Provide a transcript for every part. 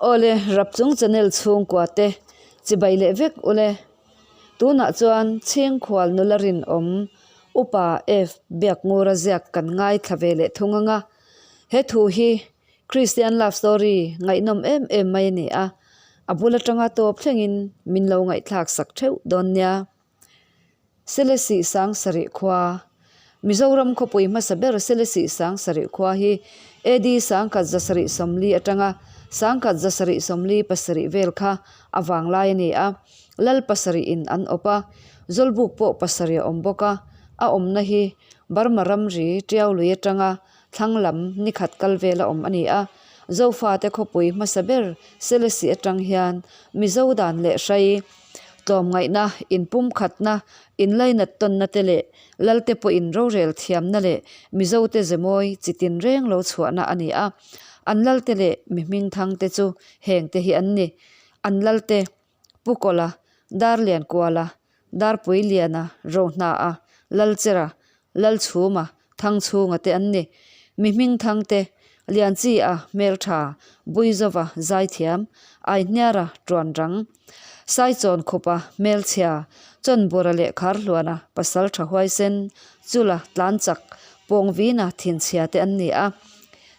Awle, Rapchung channel chhungkua te chibai leh vek ule. Tunah chuan Chhingkhual nula rinawm Upa F Biakngura ziak kan ngaithla ve leh thung ang a. He thu hi Christian love story ngaihnawm em em mai a ni a, a bul atanga tawp thlengin min lo ngaihthlak sak theuh dawn nia. Selesih sang sarih khua, Mizoram khawpui hmasa ber Selesih sang sarih khua hi AD 1140 atanga 1147 vel kha a vanglai a ni a, lal pasarih in an awp a, Zawlbuk pawh pasarih a awm bawk a, a awmna hi Burma ramri Tiaului atanga thlang lam nikhat kal vel a awm a ni a, Zofate khawpui hmasa ber Selesih atang hian Mizo dan leh hrai Tlawmngaihna, inpumkhatna, inlainat tawnna te leh Lalte pawhin rorel thiamna leh Mizote zemawi chi tinreng lo chhuahna a ni a. An Lalte leh mi hmingthangte chu hengte hi an ni. An Lalte, Pu Kawla, Darliankuala, Darpuiliana, Rohna-a, Lalchera, Lalchhuma, Thangchhunga te an ni. Mi hmingthangte, Lianchi-a hmeltha, Buizova zaithiam, Aihniara tuanrang, Saichawnkhupa hmelchhia, Chawnbura leh Kharhluana pasaltha huaisen, Chula tlanchak, Pawngvina thinchhia te an ni a.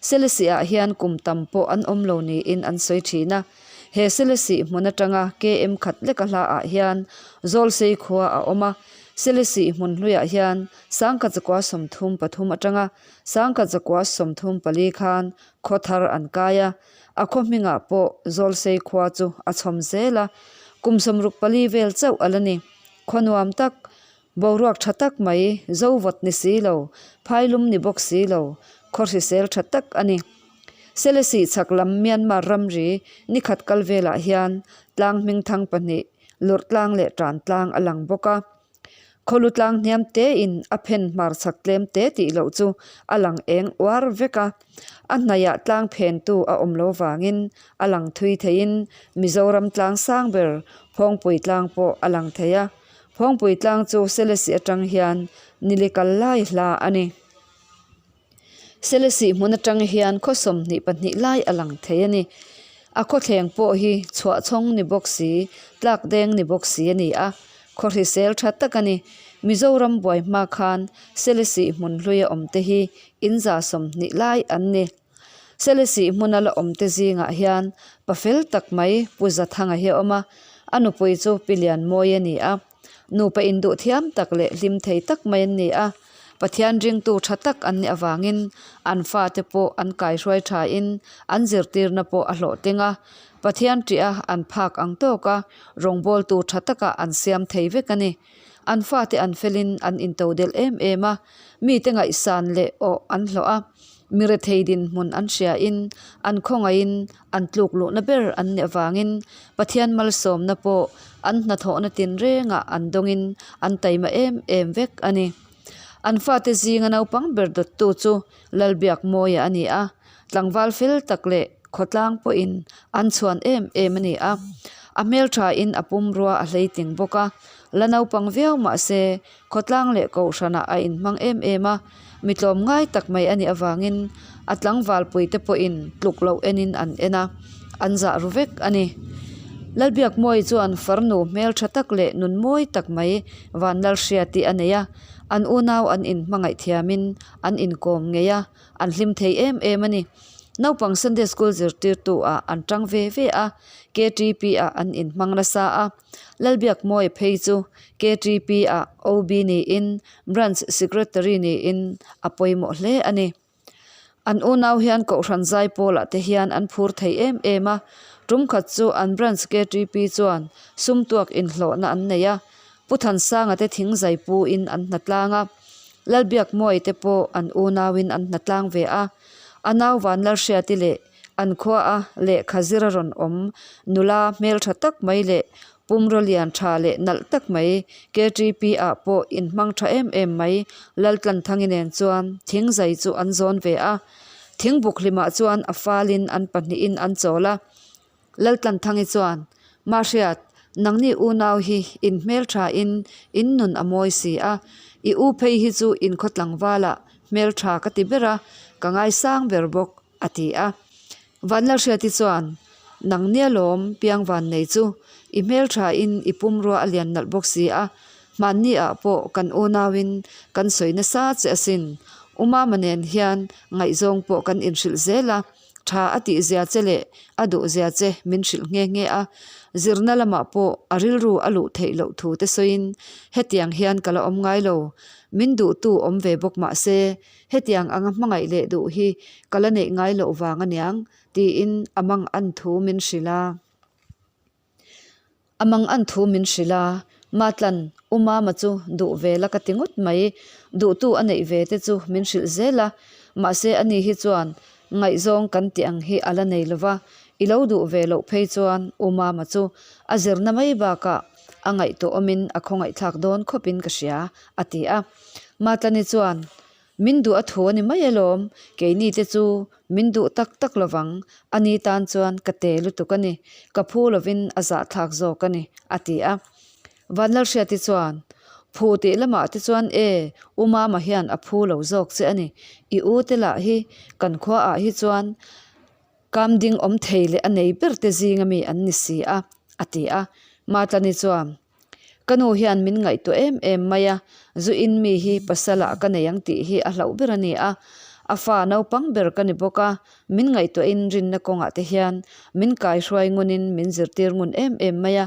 Selesih-ah hian kum tam pawh an awm lo niin an sawi thin a. He Selesih hmun atanga KM khat leka hlaah hian Zawlsei khua a awm a. Selesih hmun hluiah hian Sangkha zakua 33 atanga Sangkha zakua 34 khan khaw thar an kai a, a khaw hmingah pawh Zawlsei khua chu a chhawm zel a, kum 64 vel chauh a la ni. Khaw nuam tak, boruak tha tak mai, zo vawt ni si lo, phailum ni bawk si lo, khaw hrisel tha tak a ni. Selesih chhak lam Myanmar ramri nikhat kal velah hian tlang hmingthang pahnih, Lurhtlang leh Tantlang a lang bawk a. Khawlu tlang hniam tein a phen hmar chak tlem te tih loh chu a lang eng uar vek a. A hnaiah tlang phentu a awm lo vangin a lang thui theiin Mizoram tlang sang ber Phawngpui tlang pawh a lang thei a. Phawngpui tlang chu Selesih atang hian nili kal lai hla a ni. Selesih hmun atang hian khaw 22 lai a lang thei a ni. A khawthleng pawh hi chhuahchhawng ni bawk si, tlak deng ni bawk si a ni a, khaw hrisel tha tak a ni. Mizoram buai hma khan Selesih hmun hluia awmte hi in 20 lai an ni. Selesih hmuna la awmte zingah hian pa fel tak mai Pu Zathanga hi a awm a, a nupui chu Pi Lianmawi a ni a. Nupa induh thiam tak leh hlim thei tak mai an ni a, Pathian ringtu tha tak an nih avangin an fate pawh an kaihruai thain an zirtirna pawh a hlawhtling a, Pathian ṭih a an phak ang tawk a, rawngbawltu tha takah an siam thei vek a ni. An fate an felin an intodelh em em a, mite ngaihsan leh awh an hlawh a, mi rethei dinhmun an hriain an khawngaihin an tluk luhna ber an nih avangin Pathian malsawmna pawh an hnathawhna tinrengah an dawngin an taima em em vek a ni. An fate zinga naupang ber dawttu chu Lalbiakmawia a ni a, tlangval fel tak leh khawtlang pawhin an chhuan em em a ni a. A hmelthain a pumrua a hleitling bawk a, la naupang viau mah se khawtlang leh kohhranah a inhmang em em a, mi tlawmngai tak mai a nih avangin a tlangvalpuite pawhin tluk loh enin an en a, an zah ru vek a ni. Lalbiakmawii chuan farnu hmeltha tak leh nun mawi tak mai Vanlalhriati a nei a, an unau an inhmangaih thiamin an inkawm ngei a, an hlim thei em em a ni. Naupang Sunday School zirtirtu ah an tang ve ve a, KTP ah an inhmang nasa a. Lalbiakmawii phei chu KTP ah OB niin Branch Secretary niin a pawimawh hle a ni. An unau hian Kohhran Zaipawlah te hian an phur thei em em a, tum khat chu an Branch KTP chuan sumtuak inhlawhna an nei a, Pu Thansanga te thing zaipuin an hnatlang a, Lalbiakmawii te pawh an unauin an hnatlang ve a, a nau Vanlalhriati leh an khua a lehkha zir a rawn awm nula hmeltha tak mai leh pumraw lian tha leh nalh tak mai KTP ah pawh inhmang tha em em mai Laltlanthangi nen chuan thing zai chu an zawn ve a, thing buk hlimah chuan a falin an pahnihin an chawl a. Laltlanthangi chuan, Mahriat, nangni unau hi in hmeltha in in nun a mawi si a, i u phei hi chu in khaw tlangvalah hmeltha ka ti ber a, ka ngaisang ber bawk, a ti a. Vanlalhriati chuan, Nang nia lawm, Piangvan nei chu i hmeltha in i pumrua a lian nalh bawk si a, hmanni ah pawh kan unau in kan sawi nasa che asin. U Mama nen hian ngaihzawng pawh kan inhrilh zel a, tha a tih zia che leh a duh zia che min hrilh nghe nghe a, zirna lamah pawh a rilru a luh theih loh thu te sawiin hetiang hian ka la awm ngai lo, min duhtu awm ve bawk mah se hetiang anga hmangaih leh duh hi ka la neih ngai loh vang aniang tiin a mang an thu min hrilh a. A mang an thu min hrilh a, Matlan, U Mama chu duh ve la ka ti ngawt mai, duhtu a neih ve te chu min hrilh zel a, mahse ani hi chuan ngaihzawng kan tih ang hi a la nei lo va, i lo duh ve loh phei chuan U Mama chu a zirna mai bakah a ngaihtuahawmin a khawngaihthlak dawn khawpin ka hria, a ti a. Matlani chuan Min duh a thu a ni mai alawm, keini te chu min duh tak tak lovang, ani tan chuan ka te lutuk a ni, ka phu lovin a zahthlak zawk a ni, a ti a. Vanlalhriati chuan, Phu tih lamah te chuan e, U Mama hian a phu lo zawk che a ni, i u te lah hi kan khuaah hi chuan kam ding awm thei leh a nei ber te zing ami an ni si a, a ti a. Matlani chuan, Ka nu hian min ngaihtuah em em mai a, zu in mi hi pasalah ka nei ang tih hi a hlauh ber a ni a. A fa naupang ber ka ni bawk a, min ngaihtuahin rinna kawngah te hian min kaihruai ngunin min zirtir ngun em em mai a.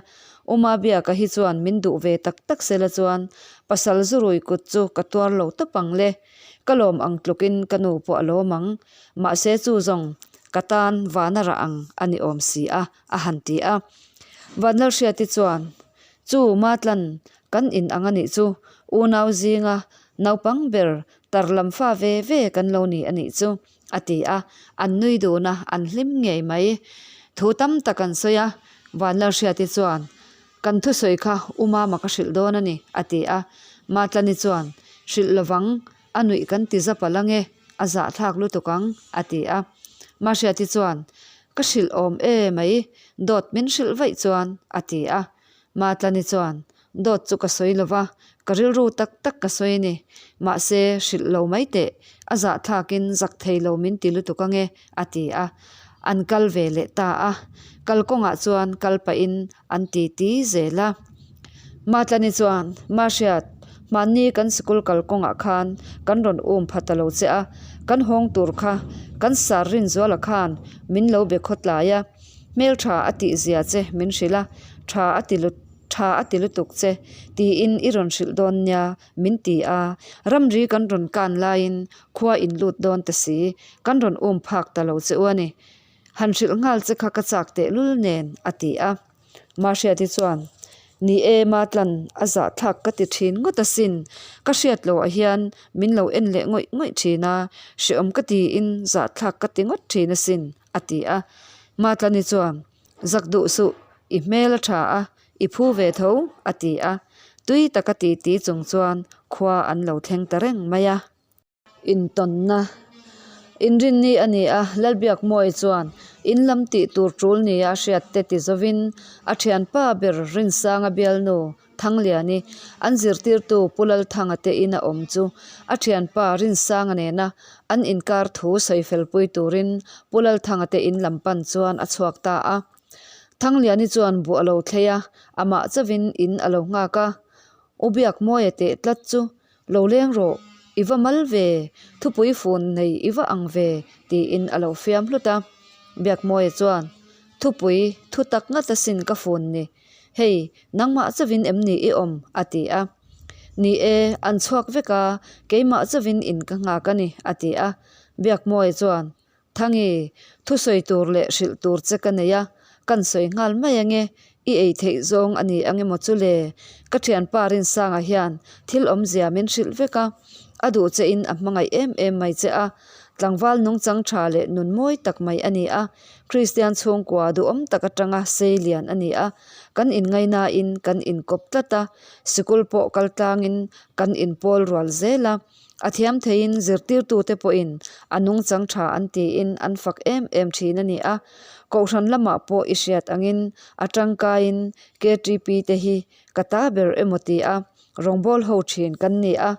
Uma Biaka hi chuan min duh ve tak tak sela chuan pasal zurui kut chu ka tuar lo tawp ang le. Ka lawm ang tlukin ka nu pawh a lawm ang. Mahse chu zawng ka tan vana rah ang a ni awm si a. a han ti a. Vanlalhriati chuan, Chu Matlan, kan in ang a nih chu, unau zinga naupang ber tar lam fa ve ve kan lo ni a nih chu, a ti a. An nui dun a, an hlim ngei mai. Thu tam tak an sawi a, Vanlalhriati chuan, Kan thusawi kha U Mama ka hrilh dawn a ni, a ti a. Matlani chuan, Hrilh lovang, a nuih kan ti zap al ange, a zahthlak lutuk ang, a ti a. Mahriati chuan, Ka hrilh awm e mai, dawt min hrilh vaih chuan, a ti a. Matlani chuan, Dawt chu ka sawi lo va, ka rilru tak tak ka sawi a ni. Mahse, hrilh lo mai teh, a zahthlakin zak thei lo min ti lutuk ange, a ti a. An kal ve leh ta a. Kalkawngah chuan kal pahin an ti ti zel a. Matlani chuan, Mahriat, hmanni kan sikul kalkawngah khan kan rawn um pha ta lo che a, kan hawng tur kha kan sar Rinzuala khan min lo be khawtlai a, hmel tha a tih zia che min hrilh a, tha a ti lut tha a ti lutuk che tiin i rawn hrilh dawn nia min ti a, ramri kan rawn kan laiin khua in lut dawn ta si, kan rawn um phak ta lo che u a ni. Han hrilh nghal che kha ka chak teh lul nen, a ti a. Mahriati chuan, Ni e, Matlan, a zahthlak ka ti thin ngawt asin. Ka hriat loh ah hian min lo en leh ngawih ngawih thin a, hreawm ka tiin zahthlak ka ti ngawt thin asin, a ti a. Matlani chuan, Zak duh suh, i hmel a tha a, i phu ve tho, a ti a. Tui taka titi chung chuan khua an lo thleng ta reng mai a. Intawnna Inrinni a ni a, Lalbiakmawii chuan in lam tih tur tul nia a hriat te ti zovin a thianpa ber Rinsanga bialnu Thangliani an zirtirtu Pu Lalthanga te ina awm chu a thianpa Rinsanga nena an inkar thu sawi felpui turin Pu Lalthanga te in lam pan chuan a chhuak ta a. Thangliani chuan buh a lo thlei a, amah chauhin in a lo nghak a. U Biakmawia teh tlat chu Lo leng rawh, i va mal ve, thupui fun nei i va ang ve, tiin a lo fiam hlut a. Biakmawia chuan, Thupui, thu tak ngat asin ka fun ni. Hei, nangmah chauhin em ni i awm? a ti a. Ni e, an chhuak vek a, keimah chauhin in ka nghak a ni, a ti a. Biakmawia chuan, Thangi, thusawi tur leh hrilh tur che ka nei a, kan sawi nghal mai ange, i ei theih zawng a ni ang emaw chu le? Ka thianpa Rinsanga hian thil awmzia min hrilh vek a, a duh che in a hmangaih em em mai che a, tlangval nungchang tha leh nun mawi tak mai a ni a, Kristian chhungkua duhawm tak atanga sei lian a ni a, kan inngainain kan inkawp tlat a, sikul pawh kal tlangin kan inpawl rual zel a. A thiam theiin zirtirtute pawhin a nungchang tha an tiin an fak em em thin a ni a. Kohhran lamah pawh i hriat angin a tangkaiin KTP te hi ka ta ber emaw ti a, rawngbâwl ho thin kan ni a.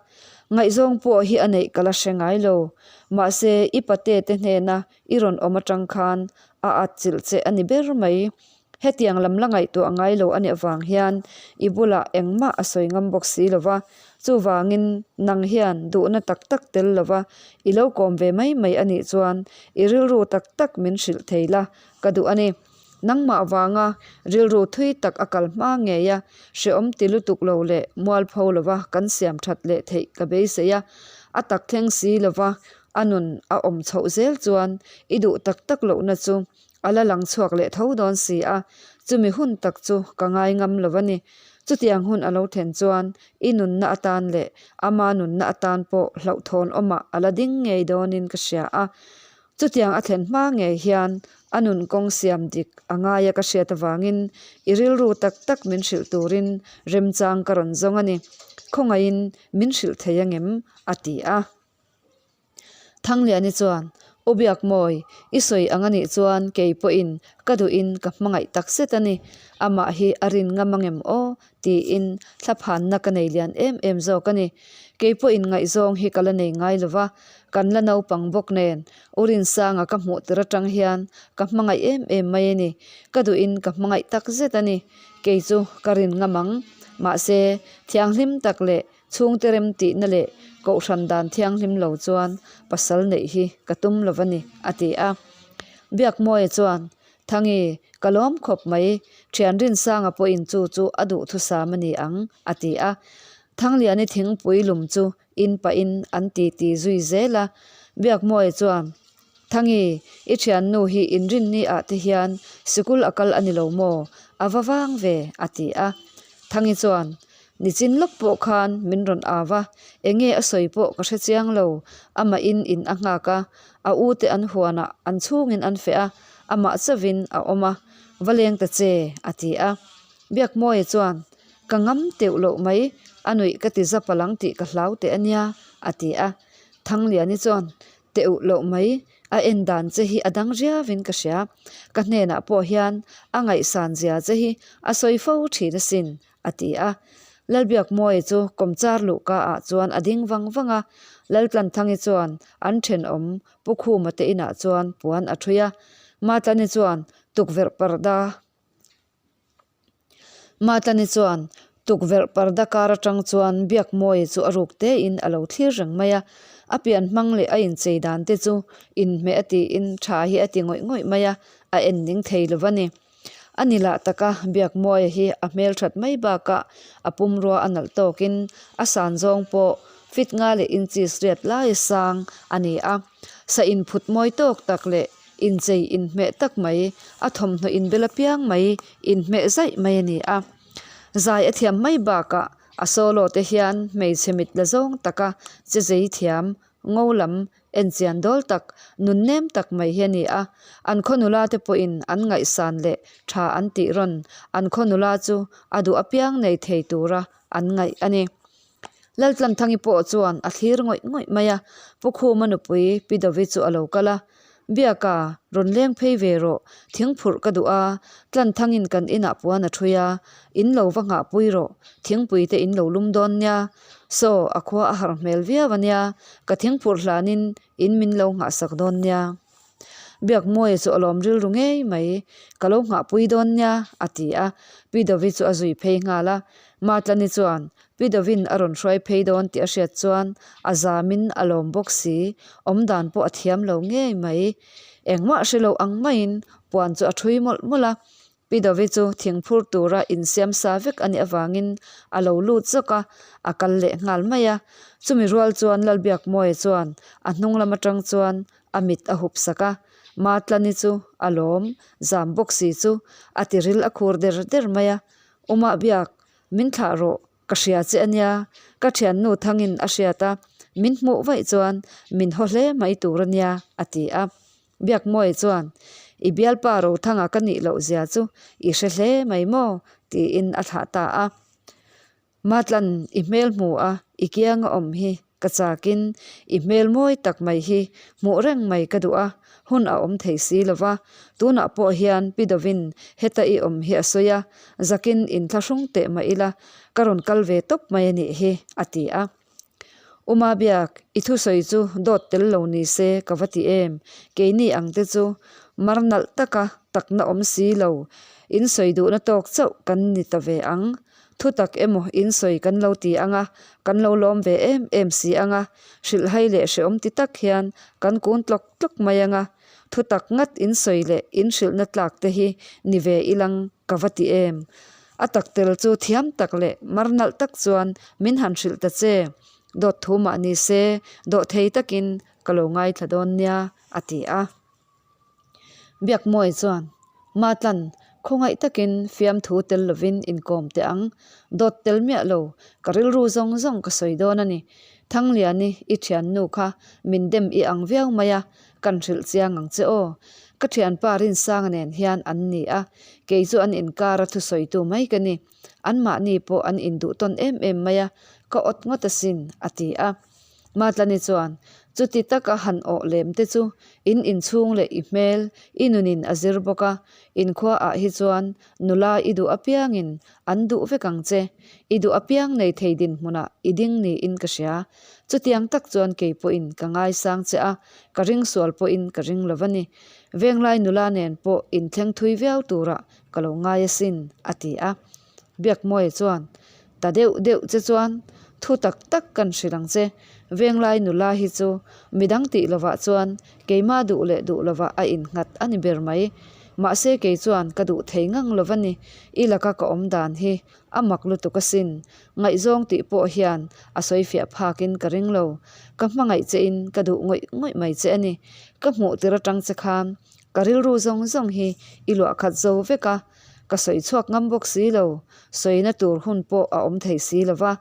Ngaihzawng pawh hi a neih ka la hre ngai lo. Mahse, i pate te hnena i rawn awm atang khan a atchilh che a ni ber mai. Hetiang lam la ngaihtuah ngai lo a nih avang hian i bulah engmah a sawi ngam bawk si lo va, chuvangin nang hian duhna tak tak tel lo va i lo kawm ve mai mai a nih chuan i rilru tak tak min hrilh thei la ka duh a ni. Nangmah vanga rilru thui tak a kal hma ngei a, hrehawm ti lutuk lo leh mualpho lova kan siam that leh theih ka beisei a, a tak thleng si lova a nun a awm chhoh zel chuan i duh tak tak lohna chu a la lang chhuak leh tho dawn si a, chumi hun tak chu ka ngai ngam lo a ni. Chutiang hun a lo thlen chuan i nunna atan leh ama nunna atan pawh hlauhthawn awmah a la ding ngei dawnin ka hria a. Chutiang a thlen hma ngei hian a nun kawng siam dik a ngaia ka hriat avangin i rilru tak tak min hrilh turin remchang ka rawn zawng a ni. Khawngaihin min hrilh thei angem? a ti a. Thangliani chuan, U Biakmawi, i sawi ang a nih chuan kei pawhin ka duhin ka hmangaih tak zet a ni. Amah hi a rin ngam angem aw? tiin thlaphanna ka nei lian em em zawk a ni. Kei pawhin ngaihzawng hi ka la nei ngai lo va, kan la naupang bawk nen U Rinsanga ka hmuh tir atang hian ka hmangaih em em mai a ni. Ka duhin ka hmangaih tak zet a ni. Kei chu ka rin ngam ang. Mahse, thianghlim tak leh Chhungte rem tihna leh kohhran dan thianghlim lo chuan pasal neih hi ka tum lo va ni, a ti a. Biakmawia chuan, Thangi, ka lawm khawp mai, thian Rinsanga pawhin chu chu a duhthusam a ni ang, a ti a. Thangliani thingpui lum chu in pahin an titi zui zel a. Biakmawia chuan, Thangi, i thiannu hi inrinni ah te hian sikul a kal a ni lo maw? A va vang ve, a ti a. Thangi chuan, Nichin lawk pawh khan min rawn au a, enge a sawi pawh ka hre chiang lo, amah in in a nghak a, a u te an huanah an chhungin an feh a, amah chauhin a awm a, va leng ta che, a ti a. Biakmawia chuan, Ka ngam teuh loh mai, a nuih ka ti zap alang tih ka hlau teh a nia, a ti a. Thangliani chuan, Teuh loh mai, a en dan che hi a dang riauin ka hria, ka hnenah pawh hian a ngaihsan zia che hi a sawi fo thin asin, a ti a. Lalbiakmawia chu kawmchar luhka ah chuan a ding vang vang a, Laltlanthangi chuan an thenawm Pu Khuma te inah chuan puan a thui a, Matlani chuan tukverh parda Matlani chuan tukverh parda kar atang chuan Biakmawia chu a ruk tein a lo thlir reng mai a, a pian hmang leh a inchei dan te chu inhmeh a tiin tha hi a ti ngawih ngawih mai a, a en ning thei lo va ni. A ni lah taka Biakmawia hi a hmelthat mai bakah a pumrua a nalh tawkin a san zawng pawh fit nga leh inches riat laia sang a ni a. Sa inphut mawi tawk tak leh inchei inhmeh tak mai, a thawmhnaw inbel apiang mai inhmeh zaih mai a ni a. Zai a thiam mai bakah a solo te hian hmeichhe mit la zawng taka che zei thiam ngo lam enchian dawl tak, nunnem tak mai hi a ni a. An khaw nula te pawhin an ngaihsan leh tha an tih rawn an khaw nula chu a duh apiang nei thei tura an ngaih a ni. Laltlanthangi pawh chuan a thlir ngawih ngawih mai a, Pu Khuma nupui Pi Dovi chu a lo kal a, Biaka, rawn leng phei ve rawh, thingphurh ka duh a, Tlanthangin kan inah puan a ṭhui a, in lo va nghahpui rawh, thingpui te in lo lum dawn nia. Saw, a khua a har hmel viau a nia, ka thingphurh hlanin in min lo nghahsak dawn nia. Biakmawia chu a lawm rilru ngei mai, ka lo nghahpui dawn nia, a ti a, Pi Dovi chu a zui phei nghal a. Matlani chuan, Pi Dovin a rawn hruai phei dawn tih a hriat chuan a zamin a lawm bawk si, awmdan pawh a thiam lo ngei mai. Engmah hre lo ang maiin puan chu a ṭhui mawlh mawlh a, Pi Dovi chu thingphur tura insiam sa vek a nih avangin a lo lut zawk a, a kal leh nghal mai a. Chumi rual chuan Lalbiakmawia chuan a hnung lam atang chuan a mit a hup sak a, Matlani chu a lawm zam bawk si chu a tiril a khur der der mai a, Umah Biak, Min thlah rawh, ka hria che a nia, ka thiannu thangin a hriat a, min hmuh vaih chuan min haw hle mai tur a nia, a ti a. Biakmawia chuan, I bialpa Rothanga ka nih loh zia chu i hre hle mai maw? tiin a thlah ta a. Matlan, i hmel hmu a, i kianga awm hi Ka chakin i hmel mawi tak mai hi hmuh reng mai ka duh a, hun a awm thei si lo va, tunah pawh hian Pi Dovin heta i awm hi a sawi a, zakin inthlahrung teh mah ila ka rawn kal ve tawp mai a nih hi, a ti a. Uma Biak, i thusawi chu dawt tel lo ni se ka va ti em? Keini ang te chu mar nalh taka takna awm si lo, in sawi duhna tawk chauh kan ni ta ve ang. Thu tak emaw in sawi kan lo ti ang a, kan lo lawm ve em em si ang a, hrilhhai leh hrehawm ti tak hian kan kun tlawk tlawk mai ang a. Thu tak ngat in sawi leh in hrilhna tlak te hi ni ve ilang ka va ti em? A tak tel chu thiam tak leh mar nalh tak chuan min han hrilh ta che. Dawt thu mah ni se, dawh thei takin ka lo ngaithla dawn nia, a ti a. Biakmawi chuan, Matlan, khawngaih takin fiamthu tel lovin inkawm teh ang. Dawt tel miah lo, ka rilru zawng zawng ka sawi dawn a ni. Thangliani, i thiannu kha min dem i ang viau mai a, Kan hrilh chiang ang che aw. Ka thianpa Rinsanga nen hian an ni a, kei chu an inkara thusawitu mai ka ni. Anmahni pawh an induh tawn em em mai a, ka awt ngawt asin, a ti a. Matlani chuan, Chuti taka han awh lem te chu in inchhung leh i hmel, i nunin a zir bawk a, inkhuaah hi chuan nula i duh apiangin an duh vek ang che. I duh apiang nei thei dinhmunah i ding niin ka hria. Chutiang tak chuan kei pawhin ka ngaisang che a, ka ring sual pawhin ka ring lo va ni. Venglai nula nen pawh inthleng thui viau turah ka lo ngai asin, a ti a. Biakmawia chuan, Ta deuh deuh che chuan thu tak tak kan hrilh ang che. Venglai nula hi chu midang tih lovah chuan keimah duh leh duh lovah a innghat a ni ber mai. Mahse kei chuan ka duh thei ngang lo va ni. I laka ka awm dan hi a mak lutuk asin. Ngaihzawng tih pawh hian a sawi fiah phakin ka ring lo. Ka hmangaih che in ka duh ngawih ngawih mai che a ni. Ka hmuh tir atang che khan ka rilru zawng zawng hi i luah khat zo vek a. Ka sawi chhuak ngam bawk si lo. Sawina tur hun pawh a awm thei si lo va.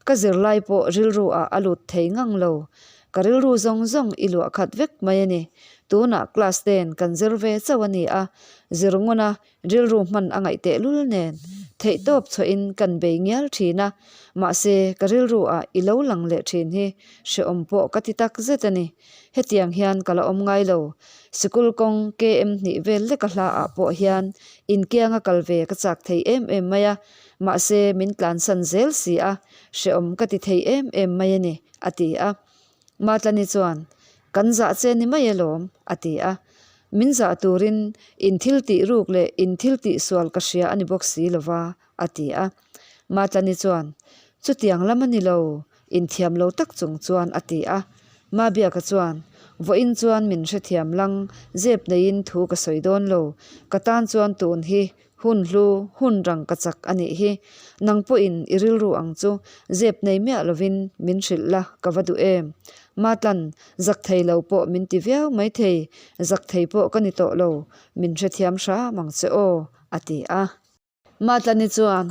Ka zirlai pawh rilru ah a lut thei ngang lo. Ka rilru zawng zawng i luah khat vek mai a ni. Tunah class ten kan zir ve chauh a ni a, zir nguna rilru hman a ngaih tehlul nen theihtawp chhuahin kan bei ngial thin a, mahse ka rilru ah i lo lang leh thin hi hrehawm pawh ka ti tak zet a ni. Hetiang hian ka la awm ngai lo. Sikul kawng KM hnih vel leka hla ah pawh hian inkianga kal ve ka chak thei em em mai a, mahse min tlansan zel si a, hrehawm ka ti thei em em mai a ni, a ti a. Matlani chuan, Kan zah che ni mai alawm, a ti a. Min zah turin in thil tih ruk leh in thil tih sual ka hria a ni bawk si lo va, a ti a. Matlani chuan, Chutiang lam a ni lo, inthiam lo tak chung chuan a ti a. Mabiaka chuan, Vawiin chuan min hrethiam lang, zep neiin thu ka sawi dawn lo. Ka tan chuan tun hi Hun hlu, hun rang ka chak a nih hi. Nang pawhin i rilru ang chu zep nei miah lovin min hrilh la ka va duh em. Matlan, zak thei lo pawh min ti viau mai thei, zak thei pawh ka ni tawh lo, min hrethiam hram ang che aw, a ti a. Matlani chuan,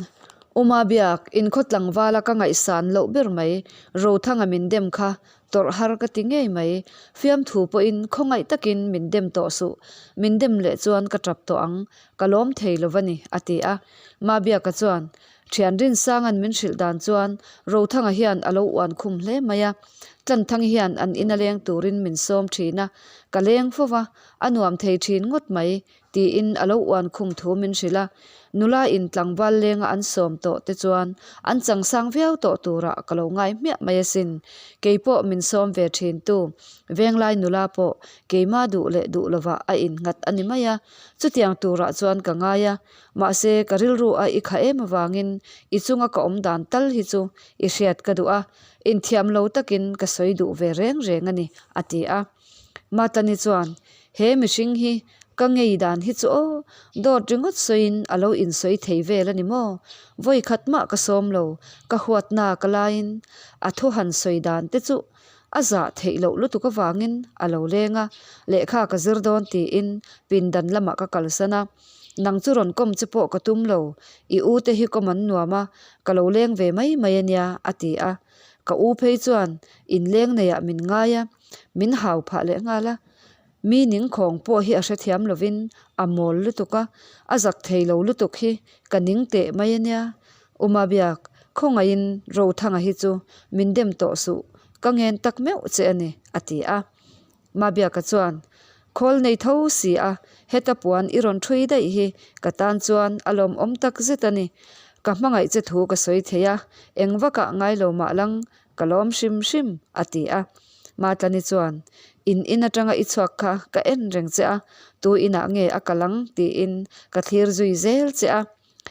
Uma Biak, inkhaw tlangvala ka ngaihsan loh ber mai, Rothanga min dem kha Tawrh har ka ti ngei mai. Fiamthu pawhin khawngaih takin min dem tawh suh. Min dem leh chuan ka tap tawh ang. Ka lawm thei lo va ni, a ti a. Mabiaka chuan, Thian Rinsanga'n min hrilh dan chuan Rothanga hian a lo uan khum hle mai a. Tlanthangi hian an ina leng turin min sawm thin a. Ka leng fo va, a nuam thei thin ngawt mai. Tiin a lo uan khum thu min hrilh a, nula in tlangval lenga an sawm tawh te chuan an changsang viau tawh turah ka lo ngai hmiah mai asin. Kei pawh min sawm ve thin tu, venglai nula pawh keima duh leh duh lovah a innghat a ni mai a, chutiang turah chuan ka ngai a, mahse ka rilru a i kha em avangin i chunga ka awm dan tal hi chu i hriat ka duh a, inthiam lo takin ka sawi duh ve reng reng a ni, a ti a. Matani chuan, He mihring hi ka ngei dan hi chu aw, dawt ringawt sawiin a lo insawi thei vel a ni maw? Vawi khat mah ka sawm lo, ka huatna ka laiin a thu han sawi dan te chu a zah theih loh lutuk avangin a lo leng a, lehkha ka zir dawn tiin pindan lamah ka kalsan a. Nang chu rawn kawm che pawh ka tum lo, i u te hi kawm an nuam a, ka lo leng ve mai mai a nia, a ti a. Ka u phei chuan inleng neiah min ngai a. Min hau phah leh nghal a, mi ning khawng pawh hi a hrethiam lovin a mawl lutuk a, a zak thei lo lutuk hi ka ning teh mai a nia. Uma Biak, khawngaihin Rothanga hi chu min dem tawh suh, ka ngen tak meuh che a ni, a ti a. Mabiaka chuan, Khawl nei tho si a, heta puan i rawn ṭhui daih hi ka tan chuan a lawmawm tak zet a ni. Ka hmangaih che thu ka sawi thei a, eng vakah ngai lo mah lang. Ka lawm hrim hrim, a ti a. Matlani chuan, In in atanga i chhuak kha ka en reng che a, tu inah nge a kal ang? tiin ka thlir zui zel che a.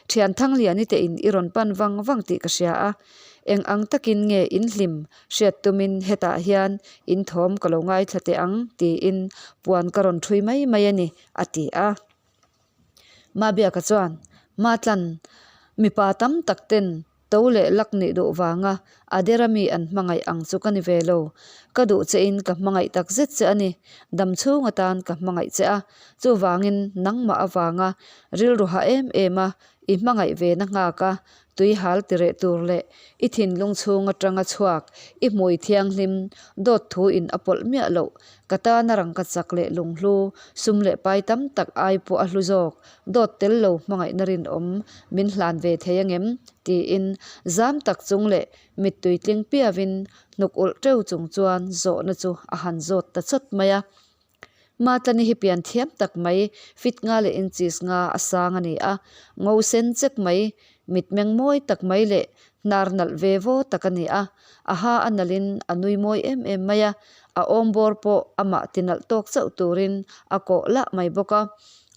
Thian Thangliani te in i rawn pan vang vang tih ka hria a, eng ang takin nge in hlim hriat tumin hetah hian in thawm ka lo ngaithla teh ang tiin puan ka rawn ṭhui mai mai a ni, a ti a. Mabiaka chuan, Matlan, mipa tam tak ten To leh lak nih duh vanga a dera mi an hmangaih ang chu ka ni ve lo. Ka duh che in ka hmangaih tak zet che a ni. Dam chhung atan ka hmangaih che a. Chuvangin nangmah avanga rilru ha em em a i hmangaih ve na nghak a, tui hal ti reh tur leh i thinlung chhung atanga chhuak i hmui thianghlim dawt thu in a pawlh miah loh ka tana rangka chak leh lunghlu sum leh pai tam tak ai pawh a hlu zawk Dawt tel lo hmangaihna rinawm min hlan ve thei angem? tiin zam tak chung leh mittui tling piavin hnuk ulh teuh chung chuan zawhna chu a han zawt ta chawt mai a. Matlani hi pian thiam tak mai, fit nga leh inches nga a sang a ni a, ngo sen chek mai, mitmeng mawi tak mai leh hnar nalh ve vaw tak a ni a, a ha a nalhin a nui mawi em em mai a, a awm bawr pawh amah tinalh tawk chauh turin a kawh lah mai bawk a.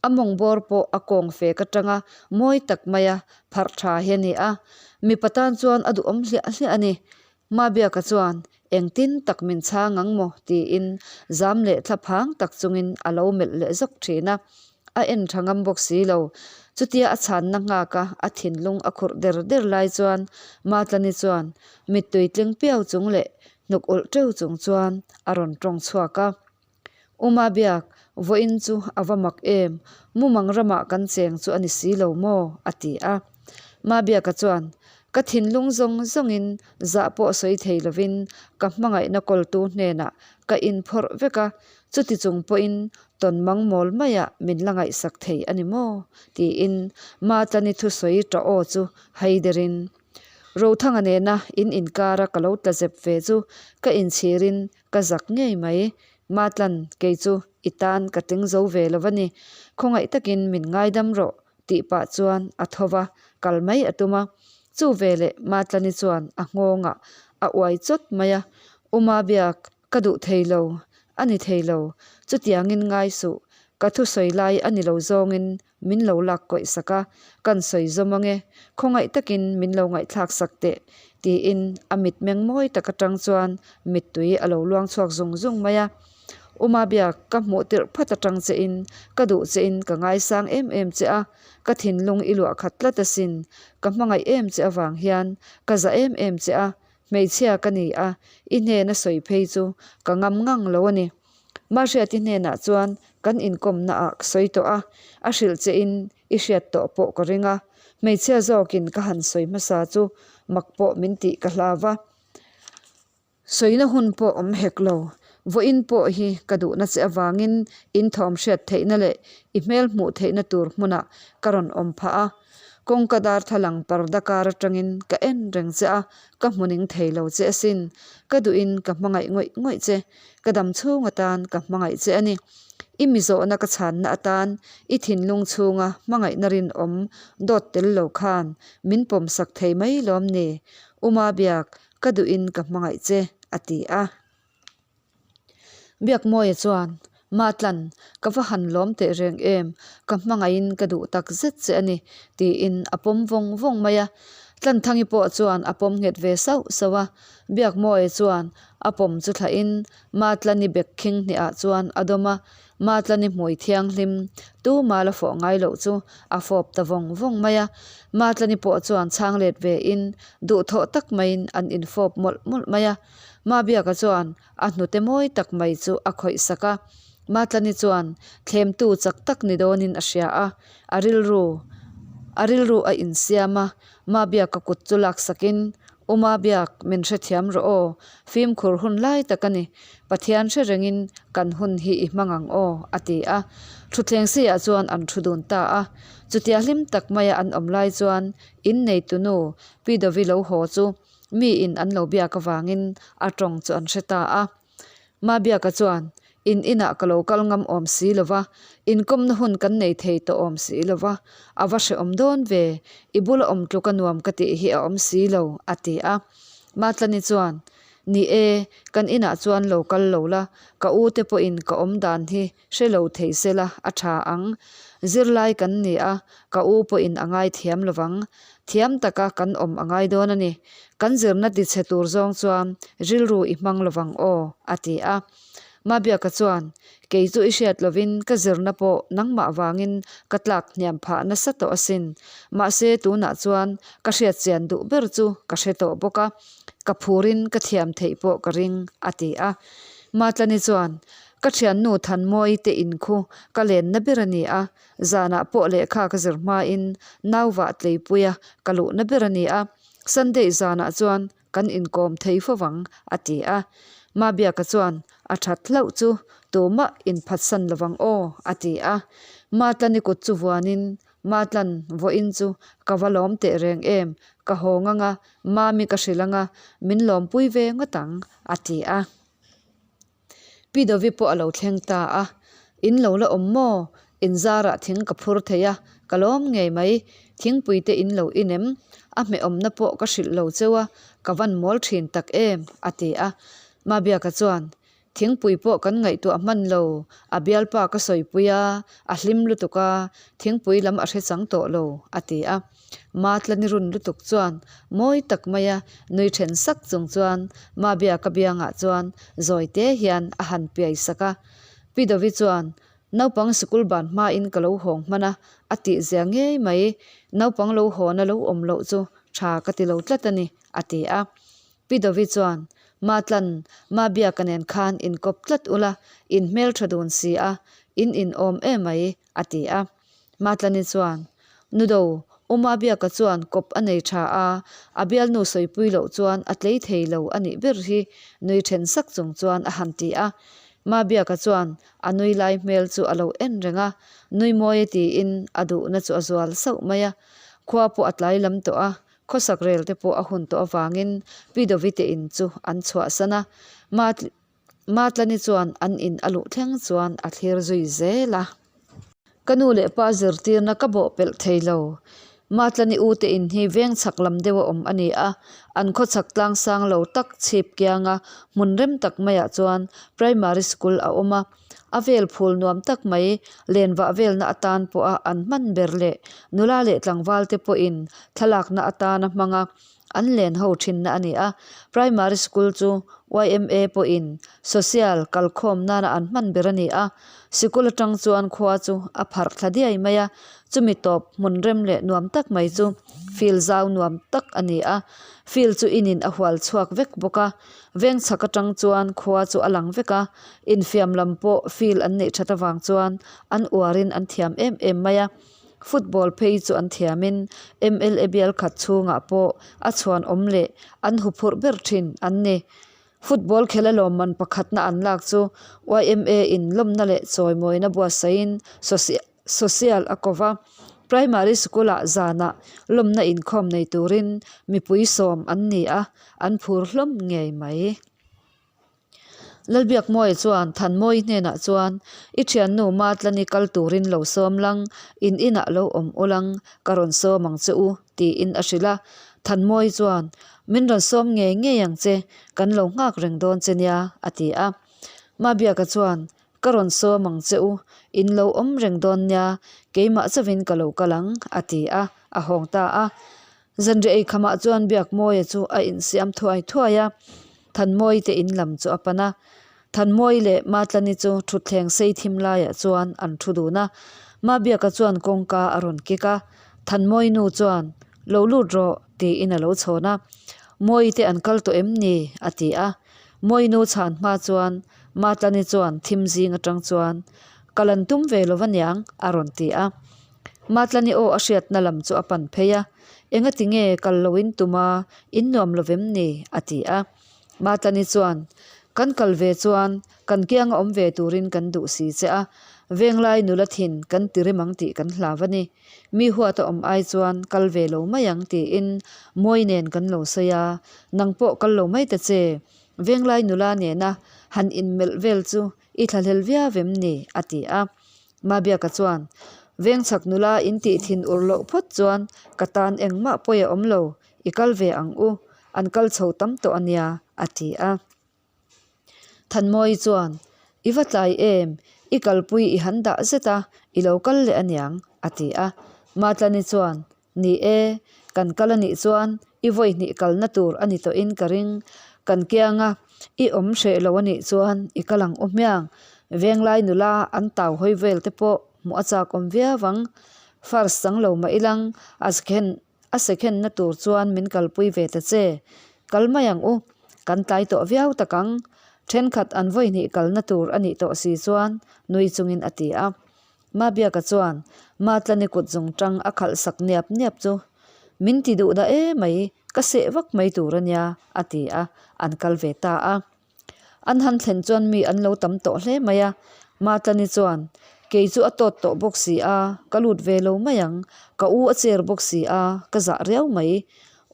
A mawng bawr pawh a kawng fek atanga mawi tak maia pharh tha hi a ni a, mipa tan chuan a duhawm hliah hliah a ni. Mabiaka chuan engtin tak min chhang ang maw tiin zam leh thla phang tak chungin a lo melh leh zawk thin a, a en tha ngam bawk si lo. Chutia a chhanna nghaka a thinlung a khurh der der lai chuan Matlani chuan mittui tling piau chung leh hnuk ulh teuh chung chuan a rawn tawng chhuak a. Uma biak, Vawiin chu a va mak em, mumang ramah kan cheng chu a ni si lo maw? a ti a. Mabiaka chuan, Ka thinlung zawng zawngin zah pawh sawi thei lovin ka hmangaihna kawltu hnenah ka inphawrh vek a, chuti chung pawhin tawn mang mawl maiah min la ngaihsak thei a ni maw? tiin Matlani thusawi ṭah aw chu hai derin Rothanga nena in inkara ka lo tla zep ve chu ka inchhirin Ka zak ngei mai. Matlan, kei chu i tan ka tling zo ve lo va ni. Khawngaih takin min ngaidam rawh, tih pah chuan a tho va, kal mai a tum a. Chu veleh Matlani chuan a nghawngah a uai chawt mai a, U Mabiak, ka duh thei lo, a ni thei lo. Chutiangin ngai suh, ka thusawi lai a ni lo zawngin Min lo lak kawih sak a, kan sawi zawm ange, khawngaih takin min lo ngaihthlak sak teh, tiin a mitmeng mawi tak atang chuan mittui a lo luang chhuak zung zung mai a. Uma biak, ka hmuh tirh phat atang che in, ka duh che in ka ngaisang em em che a, ka thinlung i luah khat tlat asin, ka hmangaih em che avang hian ka za em em che a, hmeichhia ka ni a, i hnena sawi phei chu ka ngam ngang lo a ni. Mahriati hnenah chuan kan inkawmna ah ka sawi tawh a, a hrilh che in i hriat tawh pawh ka ring a, hmeichhia zawkin ka han sawi hmasa chu mak pawh min tih ka hlau va. Sawina hun pawh awm hek lo, vawiin pawh hi ka duhna che avangin in thawm hriat theihna leh i hmel hmuh theihna tur hmunah ka rawn awm phah a. Kawngka darthlalang parda kar atangin ka en reng che a, ka hmu ning thei lo che asin. Ka duhin ka hmangaih ngawih ngawih che. Ka dam chhung atan ka hmangaih che a ni. I mi zawhna ka chhanna atan i thinlung chhunga hmangaihna rinawm dawt tel lo khan min pawmsak thei mai lawm ni? Uma biak, ka duhin ka hmangaih che, a ti a. Biakmawia chuan, Matlan, ka va han lawm teh reng em, ka hmangaihin ka duh tak zet che a ni, tiin a pawm vawng vawng mai a. Tlanthangi pawh chuan a pawm nghet ve sauh sauh a. Biakmawia chuan a pawm chu thlahin Matlani bek khing hnehah chuan a dawm a, Matlani hmui thianghlim tuma la fawh ngai loh chu a fawp ta vawng vawng mai a. Matlani pawh chuan chhang let vein duhthawh tak maiin an infawp mawlh mawlh mai a. Mabiaka chuan a hnute mawi tak mai chu a khawih sak a, Matlani chuan thlemtu chak tak ni dawnin a hria a, a rilru a rilru a insiam a, Mabiaka kut chu lak sakin, U Mabiak, min hrethiam rawh aw, fimkhur hun lai tak a ni, Pathian hre rengin kan hun hi i hmang ang aw, a ti a. Thutthleng seiah chuan an thu dun ta a, chutia hlim tak maia an awm lai chuan inneitu nu Pi Dovi lo haw chu Mi in an lo biak avangin a tawng chu an hre ta a. Mabiaka chuan, In inah ka lo kal ngam awm si lo va, inkawmna hun kan nei thei tawh awm si lo va, a va hrehawm dawn ve, i bula awm tluka nuam ka tih hi a awm si lo, a ti a. Matlani chuan. Ni e, kan inah chuan lo kal lo la, ka u te pawhin ka awm dan hi hre lo thei se la a tha ang. Zirlai kan ni a, ka u pawhin a ngai thiam lo vang. Thiam taka kan awm a ngai dawn a ni. Kan zirna tichhe tur zawng chuan rilru i hmang lo vang aw, a ti a. Mabiaka chuan, Kei chu i hriat lovin ka zirna pawh nangmah vangin ka tlak hniam phah nasa tawh asin. Mahse tunah chuan ka hriat chian duh ber chu ka hre tawh bawk a, ka phurin ka thiam theih pawh ka ring, a ti a. Matlani chuan, Ka thiannu Thanmawii te in khu ka lenna ber a ni a, zanah pawh lehkha ka zir hmain nauvah tleipuia ka luhna ber a ni a, Sunday zanah chuan kan inkawm thei fo vang, a ti a. Mabiaka chuan, A that hlauh chu tumah inphatsan lo vang aw, a ti a. Matlani kut chu vuanin, Matlan, vawiin chu ka va lawm teh reng em, ka haw ngang a, Mami ka hrilh ang a, min lawmpui ve ngawt ang, a ti a. Pi Dovi pawh a lo thleng ta a, In lo la awm maw? In zarah thing ka phur thei a, ka lawm ngei mai. Thingpui te in lo in em? A hmehawmna pawh ka hrilh lo cheu a, ka van mawl thin tak em? a ti a. Mabiaka chuan, Thingpui pawh kan ngaihtuah hman lo, a bialpa ka sawipui a, a hlim lutuk a, thingpui lam a hre chang tawh lo, a ti a. Matlani run lutuk chuan mawi tak maia nui then sak chung chuan Mabiaka biangah chuan zawi te hian a han piai sak a. Pi Dovi chuan, Naupang sikul ban hmain ka lo hawng hman a, a tih zia ngei mai. Naupang lo hawna lo awm loh chu tha ka ti lo tlat a ni, a ti a. Pi Dovi chuan, Matlan, Mabiaka nen khan inkawp tlat ula, in hmeltha dun si a, in inawm emai, a ti a. Matlani chuan, Nudo, U Mabiaka chuan kawp a nei tha a, a bialnu sawipui loh chuan a tlei thei lo a nih ber hi, nui then sak chung chuan a han ti a. Mabiaka chuan a nui lai hmel chu a lo en reng a, nui mawi a tiin a duhna chu a zual sauh mai a. Khua pawh a tlai lam tawh a, khawsak rel te pawh a hun tawh avangin Pi Dovite in chu an chhuahsan a. Matlani chuan an in a luh thleng chuan a thlir zui zel a. Ka nu leh pa zirtirna ka bawh pelh thei lo. Matlani u te in hi veng chhak lam deuh a awm a ni a, an khaw chhak tlang sang lo tak chhip kianga hmun rem tak maiah chuan primary school a awm a. A vel phul nuam tak mai lenvah velna atan pawha an hman ber leh nula leh tlangval te pawhin thlalakna atana hmanga An len ho thinna a ni a, Primary School chu yma pawhin Social kalkhawm nana an hman ber a ni a, sikul atang chuan khua chu a pharh thla diai mai a, chumi tawp hmun rem leh nuam tak mai chu field zau nuam tak a ni a, field chu inin a hual chhuak vek bawk a, veng chhak atang chuan khua chu a lang vek a, infiam lam pawh field an neih that avang chuan an uarin an thiam em em mai a. Football phei chu an thiamin mla bial khat chhungah pawh a chhuan awm leh an huphurh ber thin an ni. Football khela lawmman pakhatna an lak chu yma in lawmna leh chawimawina buatsaihin social a ko va. Primary school ah zanah lawmna inkhawm nei turin mipui sawm an ni a, an phur hlawm ngei mai. Lalbiakmawia chuan Thanmawii hnenah chuan, I thiannu Matlani kal turin lo sawm lang, in inah lo awm u lang, ka rawn sawm ang che u, tiin a hrilh a. Thanmawii chuan, Min rawn sawm ngei ngei ang che, kan lo nghak reng dawn che nia, a ti a. Mabiaka chuan, Ka rawn sawm ang che u, in lo awm reng dawn nia, keimah chauhin ka lo kal ang, a ti a, a hawng ta a. Zanriah eikhamah chuan Biakmawia chu a insiam thuai thuai a, Thanmawii te in lam chu a pan a. Thanmawii leh Matlani chu thutthleng sei thim laiah chuan an thu dun a. Mabiaka chuan kawngka a rawn kik a, Thanmawii nu chuan, Lo lut rawh, tiin a lo chhawn a. Mawii te an kal tawh em ni? a ti a. Mawii nu chhan hma chuan Matlani chuan thim zing atang chuan, Kal an tum ve lo aniang, a rawn ti a. Matlani aw a hriatna lam chu a pan phei a, Engati nge kal lo in tum a, in nuam lo vem ni? a ti a. Matlani chuan, Kan kal ve chuan kan kianga awm ve turin kan duh si che a, venglai nula thin kan ti rim ang tih kan hlau a ni. Mi huata awm ai chuan kal ve lo mai ang tiin Mawi nen kan lo sawi a, nang pawh kal lo mai ta che. Venglai nula nena han inmelh vel chu i thlahlel viau em ni? a ti a. Mabiaka chuan, Vengchhak nula in tih thin ur loh phawt chuan ka tan engmah pawi a awm lo, i kal ve ang u, an kal chho tam tawh a nia, a ti a. Thanmawii chuan, I va tlai em, i kalpui i han dah zet a, i lo kal leh aniang, a ti a. Matlani chuan, Ni e, kan kal a nih chuan i vawi hnih kalna tur a ni tawhin ka ring. Kan kianga i awm hreh lo a nih chuan i kal ang u hmiang. Venglai nula an tau hawi vel te pawh hmuh a chak awm viau ang. First chang lo mah ilang a second a second na tur chuan min kalpui ve ta che. Kal mai ang u, kan tlai tawh viau tak ang. Thenkhat an vawi hnih kalna tur a nih tawh si chuan nui chungin a ti a. Mabiaka chuan Matlani kut zung tang a khalh sak niap niap chu, Min ti duh dah e mai, ka seh vak mai tur a nia, a ti a, an kal ve ta a. An han thlen chuan mi an lo tam tawh hle mai a, Matlani chuan, Kei chu a tawt tawh bawk si a, ka lut ve lo mai ang, ka u a cher bawk si a, ka zah riau mai.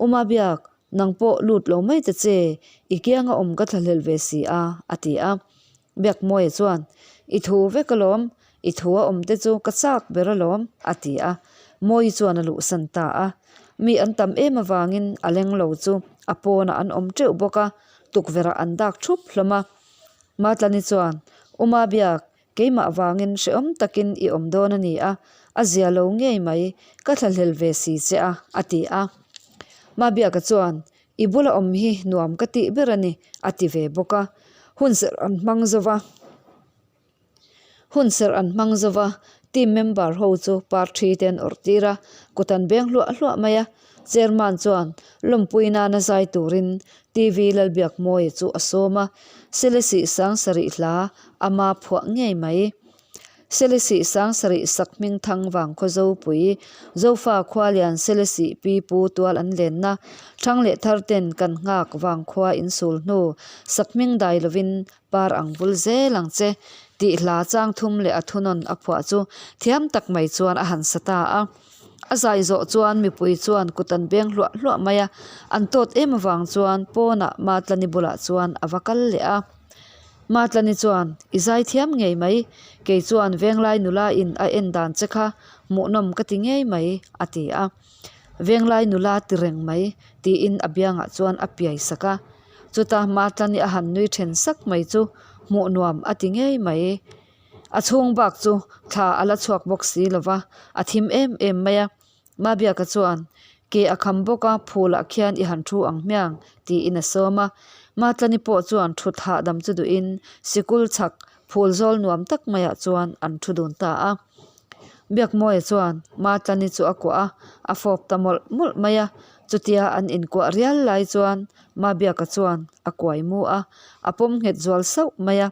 U Mabiak, nang pawh lut lo mai ta che, i kianga awm ka thlahlel ve si a, a ti a. Biakmawia chuan, I thu vek alawm, i thu a awm te chu ka chak ber alawm, a ti a. Mawii chuan a luhsan ta a. Mi an tam em avangin a leng lo chu a pawnah an awm teuh bawk a, tukverhah an dak thup hlawm a. Matlani chuan, Uma Biak, keimah vangin hrehawm takin i awm dawn a ni a, a zia lo ngei mai, ka thlahlel ve si che a, a ti a. Mabiaka chuan, I bula awm hi nuam ka tih ber a ni, a ti ve bawk a. Hun serh an hmang zo va. Hun serh an hmang zo va, team member ho chu parthi te an awrh tir a, kut an beng hluah hluah mai a. Chairman chuan lawmpui nana zai turin TV Lalbiakmawia chu a sawm a, Selesih Sangsarih hla ama phuah ngei mai. Selesih Sangsarih sak hming thang vang khaw Zopui, Zofa khua lian Selesih pi pu tual an lenna, thang leh thar ten kan nghak vang khua insul hnu, sak hming dai lovin par ang vul zel ang che, tih hla chang thum leh a thunawn a phuah chu thiam tak mai chuan a han sa ta a. A zai zawh chuan mipui chuan kut an beng hluah hluah mai a, an tawt em avang chuan pawnah Matlani bulah chuan a va kal leh a. Matlani chuan, I zai thiam ngei mai, kei chuan Venglai nula in a en dan che kha hmuhnawm ka ti ngei mai, a ti a. Venglai nula ti reng mai, tiin a biangah chuan a piai sak a. Chuta Matlani a han nui then sak mai chu hmuh nuam a ti ngei mai. A chhung bak chu thla a la chhuak bawk si lo va, a thim em em mai a. Mabiaka chuan, Ke a kham bawk a, phulah khian i han thu ang hmiang, tiin a sawm a. Matlani pawh chuan thut hahdam chu duhin sikul chhak phul zawl nuam tak maiah chuan an thu dun ta a. Biakmawia chuan Matlani chu a kuah a, a fawp ta mawlh mawlh mai a. Chutia an inkuah rial lai chuan Mabiaka chuan a kuai mu a, a pawm nghet zual sauh mai a.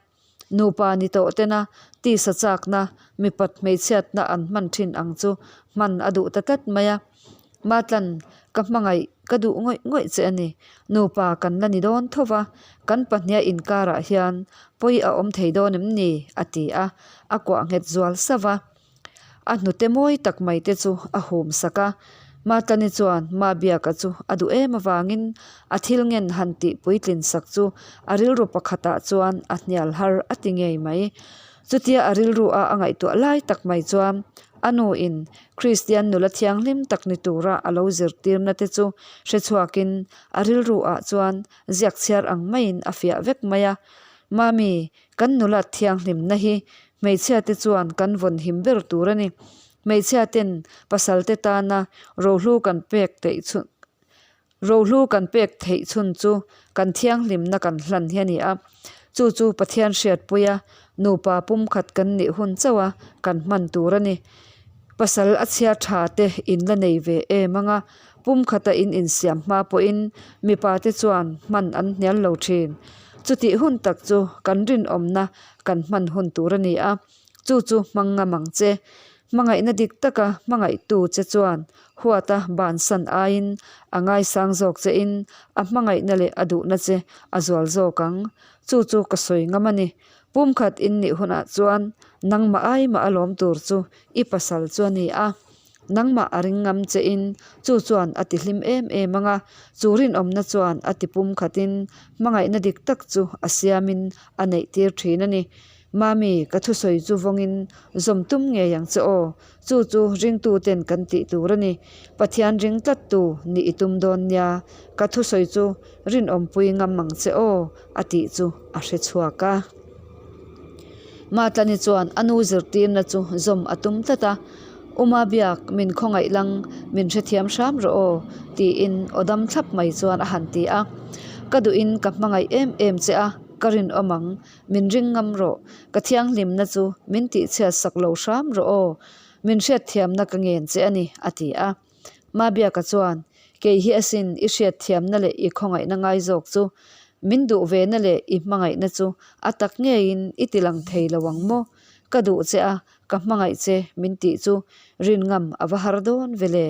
Nupa ni tawh tena tisa chakna, mipat hmeichhiatna an hman thin ang chu hman a duh ta tlat mai a. Matlan, ka hmangaih, ka duh ngawih ngawih che a ni. Nupa kan la ni dawn tho va, kan pahniha inkarah hian pawi a awm thei dawn em ni? a ti a, a kuah nghet zual sauh va. A hnute mawi tak mai te chu a hum sak a, Matlani chuan Mabiaka chu a duh em avangin a thil ngen han tih puitlin sak chu a rilru pakhatah chuan a hnial har a ti ngei mai. Chutia a rilru a a ngaihtuah lai tak mai chuan a nu in Kristian nula thianghlim tak ni tura a lo zirtirna te chu hrechhuakin a rilru ah chuan ziak chhiar ang maiin a fiah vek mai a, Mami, kan nula thianghlimna hi Hmeichhia te chuan kan vawn him ber tur a ni. Hmeichhia ten pasal te tana rohlu kan pek theih chhun rohlu kan pek theih chhun chu kan thianghlimna kan hlan hi a ni a. Chu chu Pathian hriatpuia nupa pumkhat kan nih hun chauh a kan hman tur a ni. Pasal a chhia tha te in la nei ve em ang a, pumkhata in insiam hma pawhin mipa te chuan hman an hnial lo thin. Chutih hun tak chu kan rinawmna kan hman hun tur a ni a, chu chu hmang ngam ang che. Hmangaihna dik taka hmangaihtu che chuan huata bansan aiin a ngaisang zawk chein a hmangaihna leh a duhna che a zual zawk ang. Chu chu ka sawi ngam a ni. Pumkhat in nih hunah chuan nangmah ai mah a lawm tur chu i pasal chu a ni a. Nangmah a ring ngam chein chu chuan a ti hlim em em ang a, chu rinawmna chuan a ti pum khatin hmangaihna dik tak chu a siamin a neih tir thin a ni. Mami, ka thusawi chu vawngin zawm tum ngei ang che aw. Chu chu ringtuten kan tih tur a ni. Pathian ring tlattu nih i tum dawn nia, ka thusawi chu rinawmpui ngam ang che aw, a tih chu a hre chhuak a. Matlani chuan a nu zirtirna chu zawm a tum tlat a, Uma biak, min khawngaih lang, min hrethiam hram rawh aw, tiin aw dam thlap mai chuan a han ti a. Ka duhin ka hmangaih em em che a, ka rinawm ang, Min ring ngam rawh, ka thianghlimna chu min tihchhiat sak lo hram rawh aw, min hriatthiamna ka ngen che a ni, a ti a. Mabiaka chuan, Kei hi asin i hriatthiamna leh i khawngaihna ngai zawk chu, min duh vena leh i hmangaihna chu a tak ngeiin i ti lang thei lo ang maw? Ka duh che a, ka hmangaih che min tih chu rin ngam a va har dawn ve le,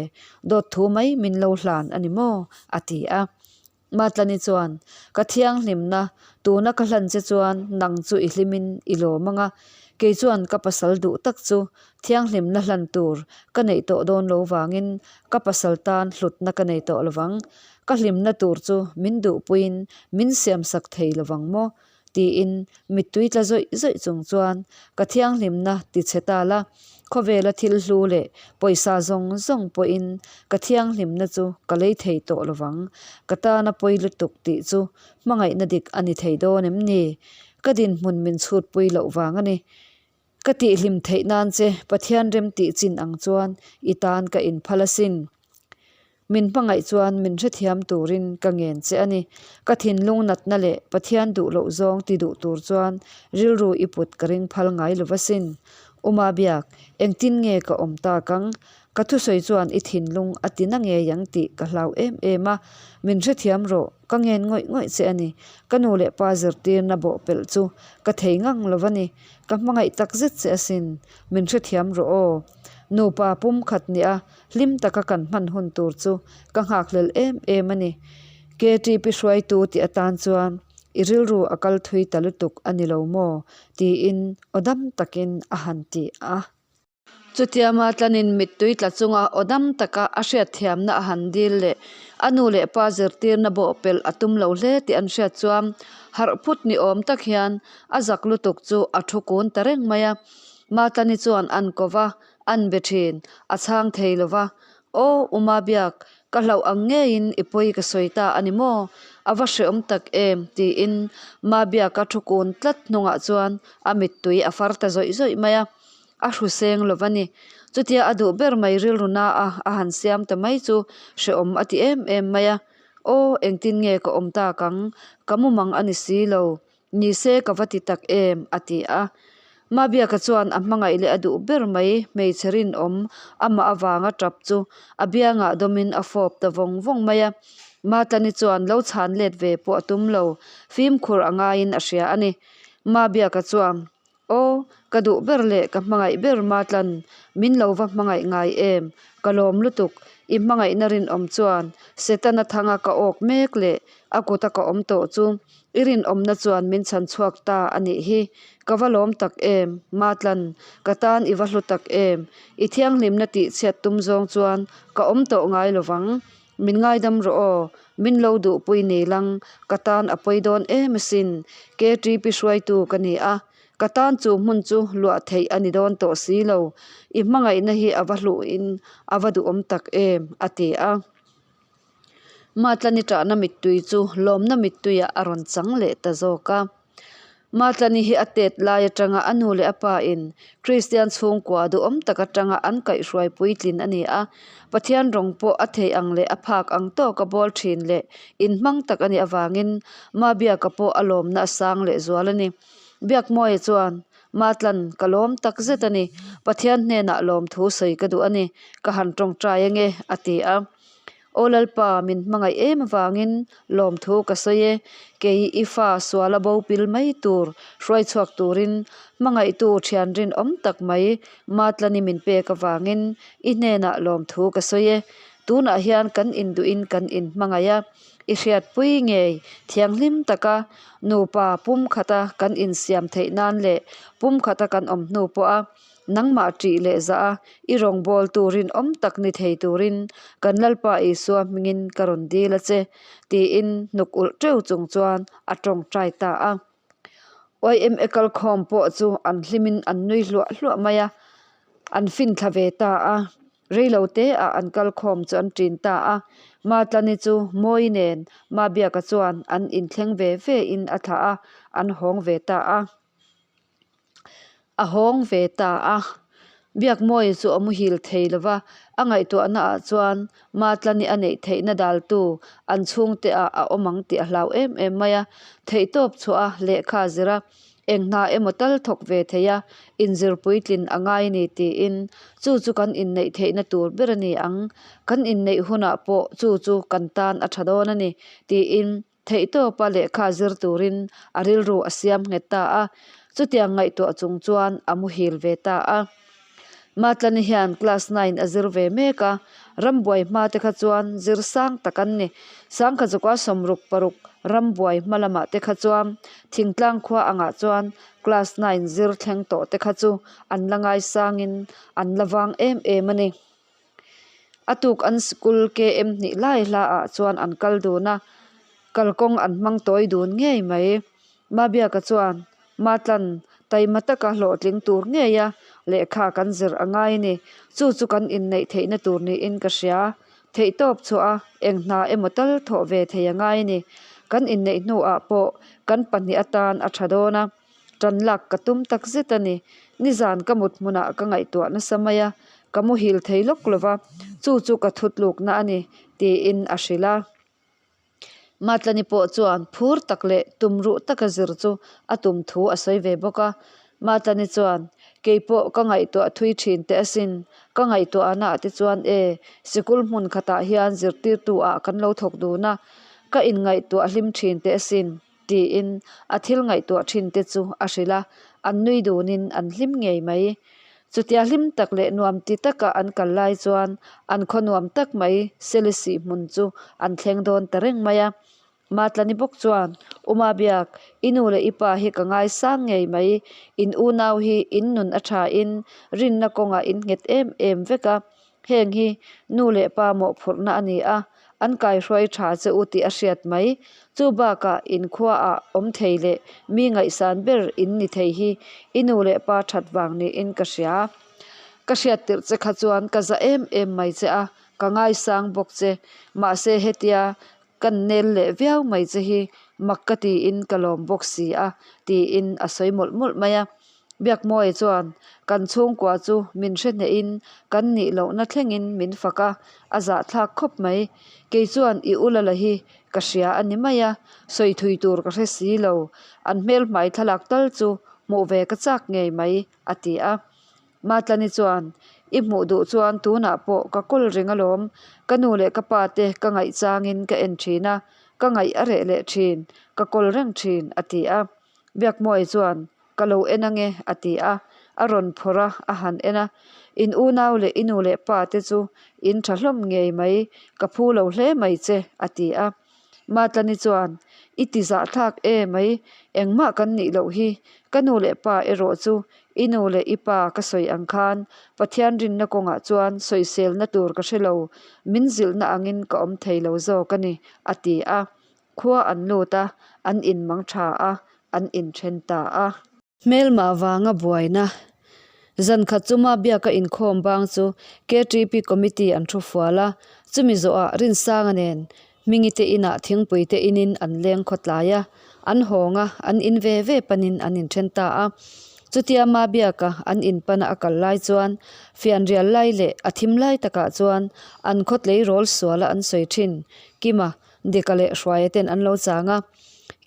dawt thu mai min lo hlan a ni maw? a ti a. Matlani chuan, Ka thianghlimna, tuna ka hlan che chuan nang chu i hlimin i lawm ang a, kei chuan ka pasal duh tak chu thianghlimna hlan tur ka neih tawh dawn lo vangin ka pasal tan hlutna ka nei tawh lovang. Ka hlimna tur chu min duhpuiin min siamsak thei lovang maw? Tiin mittui tla zawih zawih chung chuan ka thianghlimna ti chhe ta la, khawvela thil hlu leh pawisa zawng zawng pawhin ka thianghlimna chu ka lei thei tawh lovang, ka tana pawi lutuk tih chu hmangaihna dik a ni thei dawn em ni? Ka dinhmun min chhutpui loh vang a ni. Ka tihhlim theih nan che Pathian rem tih chin ang chuan i tan ka inphal asin. Min hmangaih chuan min hrethiam turin ka ngen che a ni. Ka thinlung natna leh Pathian duh loh zawng ti duh tur chuan rilru i put ka ring phal ngai lo asin. Uma biak, engtin nge ka awm tak ang? Ka thusawi chuan i thinlung a ti na ngei ang tih ka hlau em em a, min hrethiam rawh, ka ngen ngawih ngawih che a ni. Ka nu leh pa zirtirna bawhpelh chu ka thei ngang lo a ni. Ka hmangaih tak zet che asin, min hrethiam rawh aw. Nupa pumkhat nia hlim taka kan hman hun tur chu ka nghakhlel em em a ni. KTP hruaitu tih atan chuan i rilru a kal thui ta lutuk a ni lo maw? tiin aw dam takin a han ti a. Chutia Matlanin mittui tla chunga aw dam taka a hriatthiamna a han dil leh a nu leh pa zirtirna bawhpelh a tum lo hle tih an hriat chuan harh phut ni awm tak hian a zak lutuk chu a thu kun ta reng mai a. Matlani chuan an ko va, an be thin, a chhang thei lo va. Aw, Uma biak, ka hlauh ang ngeiin i pawi ka sawi ta a ni maw? A va hreawm tak em? tiin Mabiaka thu kun tlat hnungah chuan a mittui a far ta zawih zawih mai a. A hru seng lo va ni. Chutia a duh ber mai rilru na a a han siam ta mai chu hreawm a ti em em mai a. Aw, engtin nge ka awm tak ang? Ka mumang a ni si lo. Ni se ka va ti tak em? a ti a. Mabiaka chuan a hmangaih leh a duh ber mai hmeichhe rinawm amah avanga tap chu a biangah dawmin a fawp ta vawng vawng mai a. Matlani chuan lo chhan let ve pawh a tum lo, fimkhur a ngaiin a hria a ni. Mabiaka chuan Aw, ka duh ber leh ka hmangaih ber Matlan, min lo va hmangaih ngai em? Ka lawm lutuk, i hmangaihna rinawm chuan Setana thanga ka awk mek leh a kuta ka awm tawh chu i rinawmna chuan min chhan chhuak ta a nih hi. Ka va lawm tak em, Matlan, ka tan i va hlu tak em? I thianghlimna tih chhiat tum zawng chuan ka awm tawh ngai lovang. Min ngaidam rawh aw, min lo duhpui ni lang, ka tan a pawi dawn em asin, KTP hruaitu ka ni a, ka tan chu hmun chu luah theih a ni dawn tawh si lo, i hmangaihna hi a va hluhin a va duhawm tak em, a ti a. Matlani ṭahna mittui chu lawmna mittuiah a rawn chang leh ta zawk a. Matlani hi a tet lai atanga a nu leh a pa in Kristian chhungkua duhawm tak atanga an kaihhruai puitlin a ni a. Pathian rawng pawh a theih ang leh a phak ang tawka bawl thin leh inhmang tak a nih avangin Mabiaka pawh a lawmna a sang leh zual a ni. Biakmawia chuan, Matlan, ka lawm tak zet a ni. Pathian hnenah lawmthu sawi ka duh a ni. Ka han tawngtai ange, a ti a. Aw Lalpa, min hmangaih em avangin lawmthu ka sawi e. Kei i fa suala bo pil mai tur hruai chhuak turin hmangaihtu thian rinawm tak mai Matlani min pek avangin i hnenah lawmthu ka sawi e. Tunah hian kan induhin kan inhmangaih a, i hriatpui ngei thianghlim taka nupa pumkhata kan insiam theih nan leh pumkhata kan awm hnu pawha Nangmah ṭih leh zah a, i rawngbâwl tu rinawm tak ni thei turin kan Lalpa Isua hmingin ka rawn dil a che, tiin hnuk ulh ṭeuh chung chuan a ṭawngṭai ta a. YMA kalkhawm pawh chu an hlimin an nui hluah hluah mai a, an fin thla ve ta a. Reilo te ah an kalkhawm chu an ṭin ta a. Matlani chu Mawi nen Mabiaka chuan an inthleng ve ve in a thlah a, an hawng ve ta a. A hawng ve ta a. Biakmawia chu a muhil thei lo va, a ngaihtuahna ah chuan Matlani a neih theihna daltu an chhungte ah a awm ang tih a hlau em em mai a. Theihtawp chhuah a lehkha zir a, eng hna emaw tal thawk ve thei a, inzir puitlin a ngai a ni tiin chu chu kan inneih theihna tur ber a ni ang. Kan inneih hunah pawh chu chu kan tan a tha dawn a ni tiin Theihtawpa lehkha zir turin a rilru a siam nghet ta a, chutiang ngaihtuah chung chuan a muhil ve ta a. Matlani hian class nine a zir ve mek a, rambuai hma te kha chuan zir sang tak an ni. Sangkha chukua 66 rambuai hma lamah te kha chuan thingtlang khua angah chuan class nine zir thleng tawh te kha chu an la ngaisangin an la vang em em a ni. A tuk an school KM hnih lai hla ah chuan an kal dun a, kalkawng an hmang tawi dun ngei mai. Mabiaka chuan Matlan taima taka hlawhtling tur ngei a lehkha kan zir a ngai a ni. Chu chu kan inneih theihna tur niin ka hria. Theihtawp chhuah a eng hna emaw tal thawh ve thei a ngai a ni. Kan inneih hnuah pawh kan pahnih atan a tha dawn a. Tan lak ka tum tak zet a ni. Nizan ka mut hmunah ka ngaihtuah nasa mai a, ka muhil thei lawk lo va, chu chu ka thutlukna a ni, tiin a hrilh a. Matlani pawh chuan phur tak leh tumruh taka zir chu a tum thu a sawi ve bawk a. Matlani chuan, Kei pawh ka ngaihtuah thui thin teh asin, ka ngaihtuahna ah te chuan e, sikul hmun khatah hian zirtirtu ah kan lo thawk dun a, ka inngaihtuah hlim thin teh asin. Tiin a thil ngaihtuah thin te chu a hrilh a, an nui dunin an hlim ngei mai. Chutia hlim tak leh nuam ti taka an kal lai chuan an khaw nuam tak mai Selesih hmun chu an thleng dawn ta reng mai a. Matlani bawk chuan, Uma Biak, i nu leh i pa hi ka ngaisang ngei mai, in unau hi in nun a thain rinna kawngah in nghet em em vek a, Heng hi nu leh pa mawhphurhna a ni a, an kaihruai tha che u tih a hriat mai. Chu bakah inkhuaah awm thei leh mi ngaihsan ber in ni thei hi i nu leh pa that vang niin ka hria. Ka hriat tirh che kha chuan ka za em em mai che a, ka ngaisang bawk che. Mahse hetia kan nel leh viau mai che hi mak ka tiin ka lawm bawk si a, tiin a sawi mawlh mawlh mai a. Biakmawia chuan kan chhungkua chu min hre hnehin kan nih lohna thlengin min fak a, a zahthlak khawp mai. Kei chuan i ulala hi ka hria a ni mai a, sawi thui tur ka hre si lo. An hmelhmai thlalak tal chu hmuh ve ka chak ngei mai, a ti a. Matlani chuan, I hmuh duh chuan tunah pawh ka kawl reng alawm, ka nu leh ka pa te ka ngaih changin ka en thin a, ka ngaih a reh leh thin, ka kawl reng thin, a ti a. Biakmawia chuan, Ka lo en ange, a ti a, a rawn phawrh a, a han en a. In unau leh i nu leh pa te chu in tha hlawm ngei mai, ka phu lo hle mai che, a ti a. Matlani chuan, I ti zahthlak e mai, engmah kan nih loh hi, ka nu leh pa erawh chu i nu leh i pa ka sawi ang khan Pathian rinna kawngah chuan sawiselna tur ka hre lo, min zilhna angin ka awm thei lo zawk a ni, a ti a. Khua an lut a, an inmang tha a, an inthen ta a. Hmelma vanga buaina zan khat chu Mabiaka inkhawm bang chu KTP Committee an thu fual a, chumi zawhah Rinsanga nen Hmingi te inah thingpui te inin an leng khawtlai a, an hawng a, an in ve ve panin an inthen ta a. Chutia Mabiaka an in pana a kal lai chuan fianrial lai leh a thim lai takah chuan an khawtlei rawl suala an sawi thin Kima Dika leh Hruaia ten an lo chang a,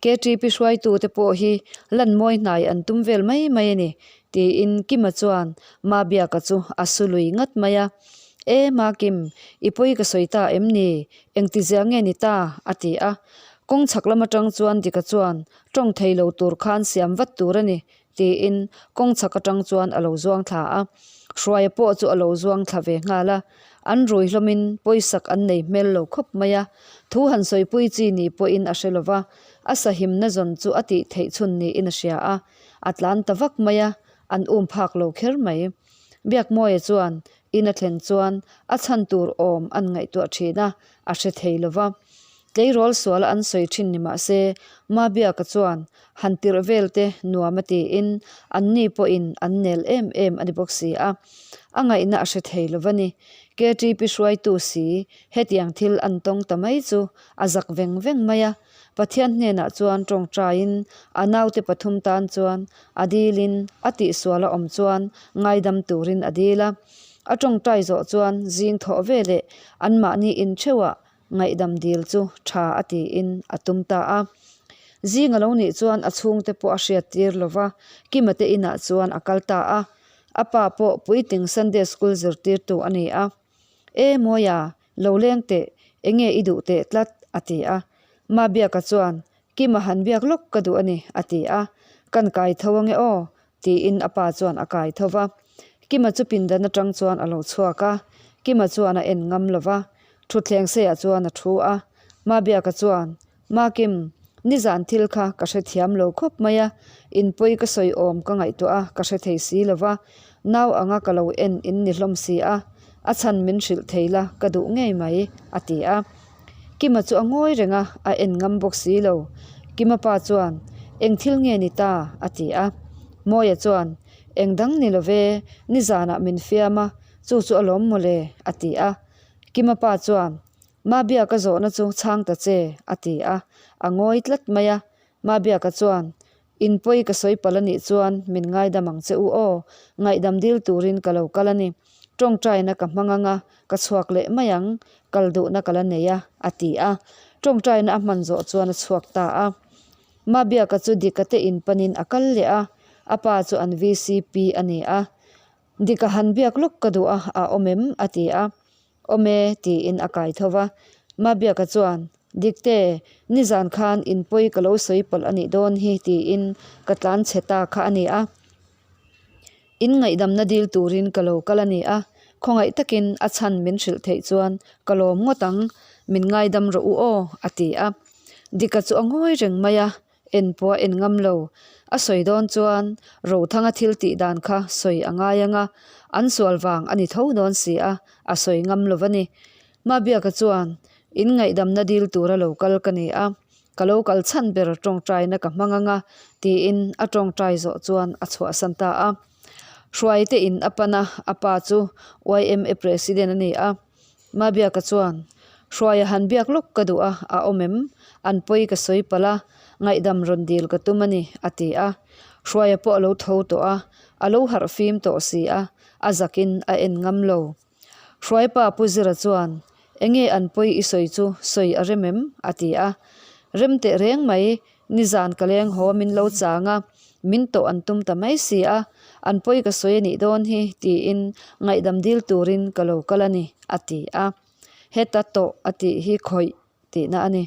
KTP hruaitu te pawh hi lan mawi hnai an tum vel mai mai a ni, tiin Kima chuan Mabiaka chu a su lui ngat mai a. E Makim, i pawi ka sawi ta em ni? Engtizia nge ni ta? a ti a. Kawng chhak lam atang chuan Dika chuan tawng thei lo tur khan siam vat tur a ni, tiin kawng chhak atang chuan a lo zuang thla a. Hruaia pawh chu a lo zuang thla ve nghal a. An rui hlawmin pawisak an nei hmel lo khawp mai a. Thu han sawipui chi ni pawhin a hre lo va, a sahimna zawn chu a tih theih chhun niin a hria a. A tlan ta vak mai a, an um phak lo kher mai. Biakmawia chuan in a thlen chuan a chhan tur awm an ngaihtuah thin a, a hre thei lo va. Tleirawl suala an sawi thin ni mah se, Mabiaka chuan han tirh vel te nuam a tiin anni pawhin an nel em em a ni bawk si a. A ngaihna a hre thei lo va ni. KTP hruaitu si hetiang thil an tawng ta mai chu a zak veng veng mai a. Pathian hnenah chuan tawngtaiin a naute pathum tan chuan a dilin a tihsual a awm chuan ngaidam turin a dil a. A tawngtai zawh chuan zing thawh veleh anmahni intheuhah ngaihdam dil chu tha a tiin a tum ta a. Zing a lo nih chuan a chhungte pawh a hriat tir lo va, Kima te inah chuan a kal ta a. A pa pawh puitling Sunday School zirtirtu a ni a. E Mawia, lo leng teh, enge i duh teh tlat? a ti a. Mabiaka chuan, Kima han biak lawk ka duh a ni, a ti a. Kan kai tho ange aw, tiin a pa chuan a kai tho va. Kima chu pindan atang chuan a lo chhuak a, Kima chuan a en ngam lo va, thutthleng seiah chuan a thu a. Mabiaka chuan, Makim, nizan thil kha ka hrethiam lo khawp mai a, inpawi ka sawi awm ka ngaihtuah a, ka hre thei si lo va, nau anga ka lo en in ni hlawm si a, a chhan min hrilh thei la ka duh ngei mai, a ti a. Kima chu a ngawi reng a, a en ngam bawk si lo. Kima pa chuan, Eng thil nge ni ta? a ti a. Mawia chuan, Eng dang ni lo ve, nizanah min fiam a, chu chu a lawm mawle, a ti a. Kima pa chuan, Mabiaka zawhna chu chhang ta che, a ti a. A ngawi tlat mai a. Mabiaka chuan, In pawi ka sawi palh a nih chuan min ngaidam ang che u aw, ngaihdam dil turin ka lo kal a ni. Tawngtaina ka hmang ang a, ka chhuak leh mai ang, kal duhna ka la nei a, a ti a. Tawngtaina a hman zawh chuan a chhuak ta a. Mabiaka chu Dika te in panin a kal leh a, a pa chu an vcp a ni a. Dika han biak lawk ka duh a, a awm em? a ti a. Awm e, tiin a kai tho va. Mabiaka chuan, Dikte, nizan khan inpawi ka lo sawi pawlh a nih dawn hi, tiin ka tlan chhe ta kha a ni a. In ngaihdamna dil turin ka lo kal a ni a, khawngaih takin a chhan min hrilh theih chuan ka lawm ngawt ang, min ngaidam rawh u aw, a ti a. Dika chu a ngawi reng mai a, En pawh a en ngam lo. A sawi dawn chuan Rothanga thil tih dan kha sawi a ngai ang a, an sual vang a ni tho dawn si a, a sawi ngam lo va ni. Mabiaka chuan, In ngaihdamna dil tura lo kal ka ni a, ka lo kal chhan ber tawngtaina ka hmang ang a, tiin a tawngtai zawh chuan a chhuahsan ta a. Hruaite in a pan a, a pa chu YMA President a ni a. Mabiaka chuan, Hruaia han biak lawk ka duh a, a awm em? An pawi ka sawi palh a, ngaihdam rawn dil ka tum a ni, a ti a. Hruaia pawh a lo tho tawh a, a lo harh fim tawh si a, a zakin a en ngam lo. Hruaipa Pu Zira chuan, Enge an pawi i sawi chu sawi a rem em? a ti a. Rem teh reng mai, Nizan ka leng haw min lo chang a, min tawh an tum ta mai si a, an pawi ka sawi a nih dawn hi tiin ngaihdam dil turin ka lo kal a ni, a ti a. Heta tawh a tih hi khawih tihna a ni.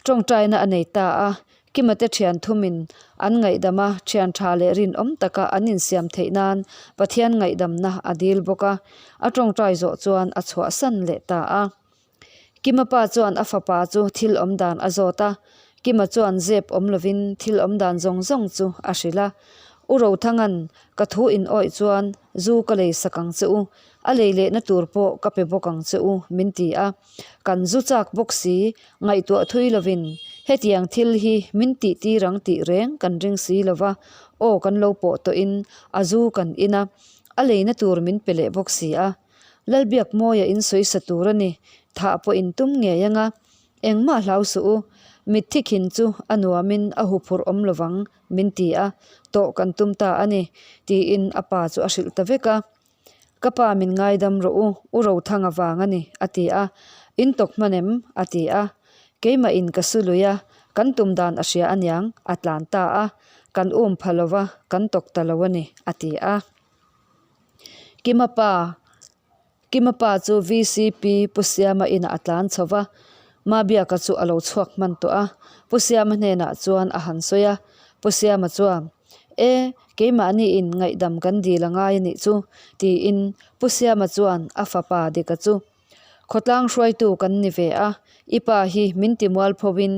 Tawngtaina a nei ta a, Kima te thian thumin an ngaihdam a, thian tha leh rinawm taka an insiam theih nan Pathian ngaihdamna a dil bawk a, a tawngtai zawh chuan a chhuahsan leh ta a. Kima pa chuan a fapa chu thil awm dan a zawt a, Kima chuan zep awm lovin thil awm dan zawng zawng chu a hrilh a. U Rothanga'n ka thu in awih chuan zu ka lei sak ang che u, a lei lehna tur pawh ka pe bawk ang che u min ti a. Kan zu chak bawk si, ngaihtuah thui lovin hetiang thil hi min tih tir ang tih reng kan ring si lova, aw kan lo pawh tawhin a zu kan in a, a leina tur min pe leh bawk si a. Lalbiakmawia in sawisa tur a ni, thah pawh in tum ngei anga, engmah hlau suh u, mitthi khin chu a nuamin a huphurh awm lovang min ti a, tawh kan tum ta a ni, tiin a pa chu a hrilh ta vek a. Ka pa min ngaidam rawh u, u Rothanga vang a ni, a ti a. In tawk hman em? a ti a. Keimah in ka su lui a, kan tum dan a hria aniang, a tlan ta a, kan um pha lova, kan tawk ta lo a ni, a ti a. Kima pa Kima pa chu VCP Pu Siama inah a tlan chho va, Mabiaka chu a lo chhuak hman tawh a, Pu Siama hnenah chuan a han sawi a, Pu Siama chuan, E, keimahni in ngaihdam kan dil a ngai a nih chu, tiin Pu Siama chuan a fapa Dika chu Khawtlang hruaitu kan ni ve a, i pa hi min ti mualpho in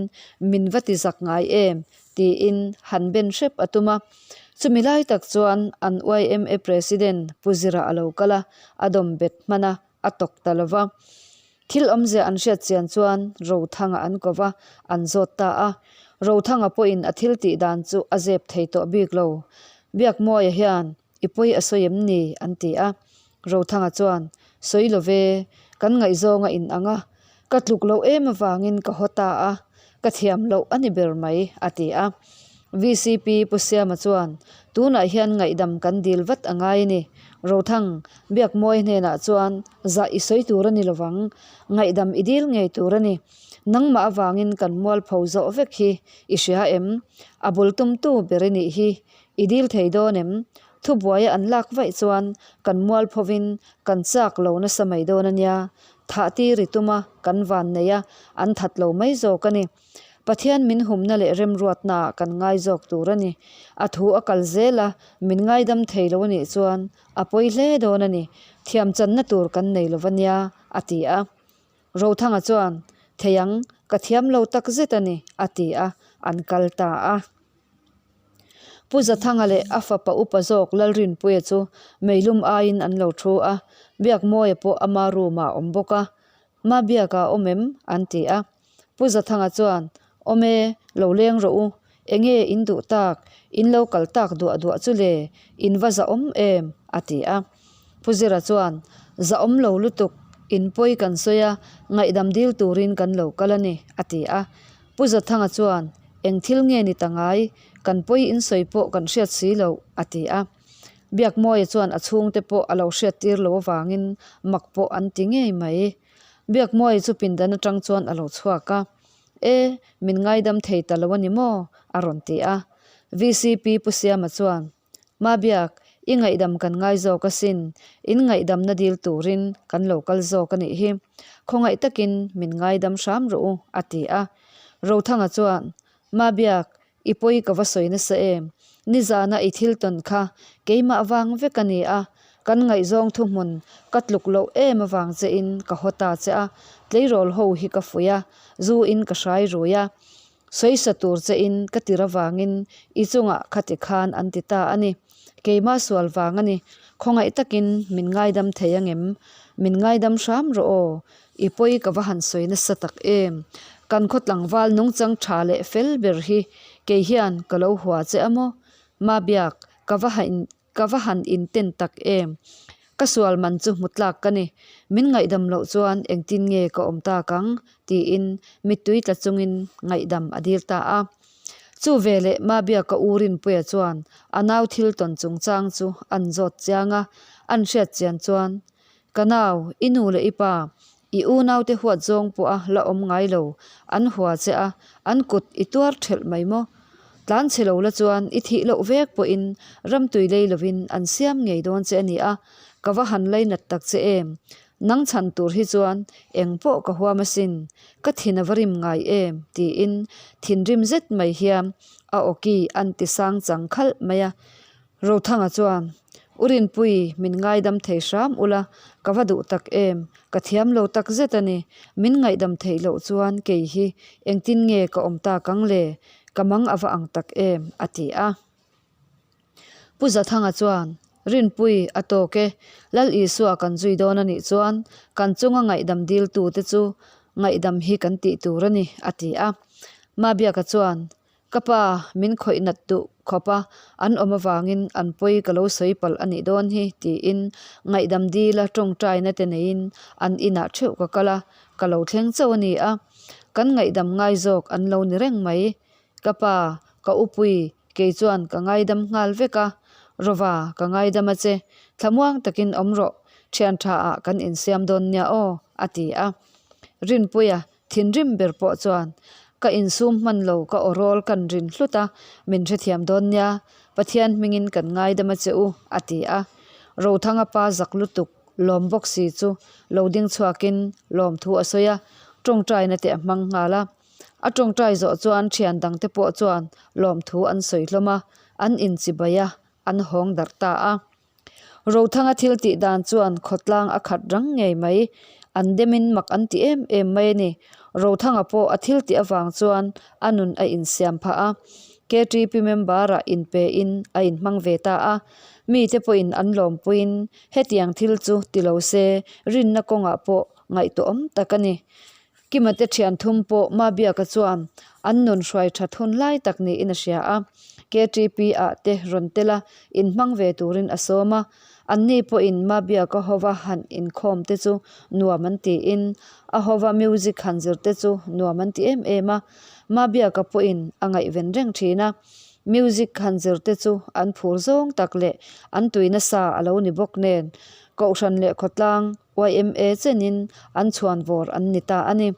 min va ti zak ngai em? tiin han ben hrep a tum a. Chumi lai tak chuan an yma President Pu Zira a lo kal a, a dawm bet hman a, a tawk ta lo va. Thil awmzia an hriat chian chuan Rothanga an ko va, an zawt ta a. Rothanga pawhin a thil tih dan chu a zep thei tawh bik lo. Biakmawia hian i pawi a sawi em ni? an ti a. Rothanga chuan, Sawi lo ve, kan ngaihzawng a inang a, ka tluk loh em avangin ka haw ta a, ka thiam loh a ni ber mai, a ti a. VCP Pu Siama chuan, Tunah hian ngaihdam kan dil vat a ngai a ni. Rothang, Biakmawia hnenah chuan zah i sawi tur a ni lovang, ngaihdam i dil ngei tur a ni. Nangmah avangin kan mualpho zawh vek hi i hria em? A bul tumtu ber i nih hi I dil thei dawn em? Thubuaia an lak vaih chuan kan mualphovin kan chak lo nasa mai dawn a nia. Thah tir i tum a, kan van nei a, an that lo mai zawk a ni. Pathian min humna leh remruatnaah kan ngai zawk tur a ni. A thu a kal zel a, min ngaidam thei lo a nih chuan a pawi hle dawn a ni. Thiamchanna tur kan nei lo va nia, a ti a. Rothanga chuan, Thei ang, ka thiam lo tak zet a ni, a ti a, an kal ta a. Pu Zathanga leh a fapa upa zawk Lalrinpuia chu meilum aiin an lo thu a, Biakmawia pawh ama room ah a awm bawk a. Ma Biaka a awm em? an ti a. Pu Zathanga chuan, Awm e, lo leng rawh u. Enge in duh tak? In lo kal tak duah duah chu le, in va zahawm em? a ti a. Pu Zira chuan, Zahawm lo lutuk, in pawi kan sawi a, ngaihdam dil turin kan lo kal a ni, a ti a. Pu Zathanga chuan, Eng thil nge ni ta ngai? Kan pawi in sawi pawh kan hriat si loh, a ti a. Biakmawia chuan a chhungte pawh a lo hriat tir lo avangin mak pawh an ti ngei mai. Biakmawia chu pindan atang chuan a lo chhuak a, E, min ngaidam thei ta lo a ni maw? a rawn ti a. VCP Pu Siama chuan, Mabiak, i ngaihdam kan ngai zawk asin, in ngaihdamna dil turin kan lo kal zawk a nih hi. Khawngaih takin min ngaidam hram rawh u, a ti a. Rothanga chuan, Mabiak, i pawi ka va sawi nasa em? Nizana i thil tawn kha keimah vang vek a ni a, kan ngaihzawng thuhmun ka tluk loh em avang chein ka haw ta che a, tleirawl ho hi ka fuih a, zu in ka hrai rui a. Sawisa tur che in ka tir avangin i chungah khati khan an ti ta a ni. Keimah sual vang a ni. Khawngaih takin min ngaidam thei angem? Min ngaidam hram rawh aw. I pawi ka va han sawi nasa tak em. Kan khaw tlangval nungchang tha leh fel ber hi kei hian ka lo hua che a maw? Mabiak, ka va Ka va han inten tak em? Ka sual man chu hmu tlak ka ni. Min ngaihdam loh chuan engtin nge ka awm tak ang? tiin mittui tla chungin ngaihdam a dil ta a. Chu veleh Mabiaka u Rinpuia chuan a nau thil tawn chungchang chu an zawt chiang a, an hriat chian chuan, Ka nau, i nu leh i pa, i unaute huat zawng pawha la awm ngai lo, an hua che a, an kut i tuar thelh mai maw? Tlan chhe lo la chuan i thih loh vek pawhin ramtui lei lovin an siam ngei dawn che a ni a, ka va han lainat tak che em? Nang chhan tur hi chuan eng pawh ka huam asin, ka thin a va rim ngai em? tiin thinrim zet mai hian a awki an ti sang chang khalh mai a. Rothanga chuan, U Rinpui, min ngaidam thei hram ula, ka va duh tak em, ka thiam lo tak zet a ni. Min ngaihdam theih loh chuan kei hi engtin nge ka awm tak ang le? Ka mang a va ang tak em? a ti a. Pu Zathanga chuan, Rinpui, a tawk e, Lal Isua kan zui dawn a nih chuan kan chunga ngaihdam diltute chu ngaihdam hi kan tih tur a ni, a ti a. Mabiaka chuan, Ka pa, min khawih nat duh khawp a, an awm avangin an pawi ka lo sawi palh a nih dawn hi, tiin ngaihdam dila tawngtaina te neiin an inah theuh ka kal a, ka lo thleng chauh a ni a. Kan ngaihdam ngai zawk an lo ni reng mai. Ka pa, ka upui, kei chuan ka ngaidam nghal vek a, Rova, ka ngaidam a che, thlamuang takin awm rawh, thian tha ah kan insiam dawn nia aw, a ti a. Rinpuia, Thinrim ber pawh chuan, Ka insum hman lo, ka awrawl kan rin hlut a, min hrethiam dawn nia, Pathian hmingin kan ngaidam a che u, a ti a. Rothanga pa zak lutuk, lawm bawk si chu lo ding chhuakin lawmthu a sawi a, tawngtaina te a hmang nghal a. A tawngtai zawh chuan thian dangte pawh chuan lawmthu an sawi hlawm a, an inchibai a, an hawng darh ta a. Rothanga thil tih dan chuan khawtlang a khat rang ngei mai. An demin mak an ti em em mai a ni. Rothanga pawh a thil tih avang chuan a nun a insiam phah a. KTP member-ah inpein a inhmang ve ta a. Mite pawhin an lawmpuiin hetiang thil chu ti lo se rinna kawngah pawh. ngaihtuahawm tak a ni. Kima te thian thum pawh Mabiaka chuan an nun hruai that hun lai tak niin a hria a, KTP ah te rawn tel a, inhmang ve turin a sawm a. Anni pawhin Mabiaka hova han inkhawm te chu nuam an tiin, a hova music han zir te chu nuam an ti em em a. Mabiaka pawhin a ngaihven reng thin a, music han zir te chu an phur zawng tak leh an tui nasa a lo ni bawk nen, Kohhran leh khawtlang YMA chenin an chhuan vawr an ni ta a ni.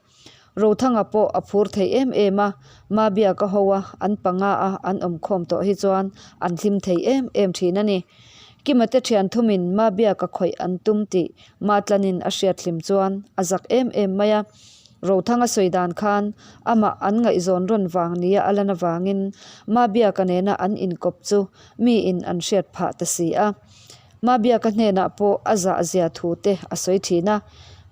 Rothanga pawh a phur thei em em a, Mabiaka ho a an panga a an awm khawm tawh hi chuan an hlim thei em em thin a ni. Kima te thian thumin Mabiaka khawih an tum tih Matlanin a hriat hlim chuan a zak em em mai a. Rothanga sawi dan khan amah an ngaihzawn rawn vang nia a lan avangin Mabiaka nena an inkawp chu miin an hriat phah ta si a. Mabiaka hnenah pawh a zah zia thu te a sawi thin a.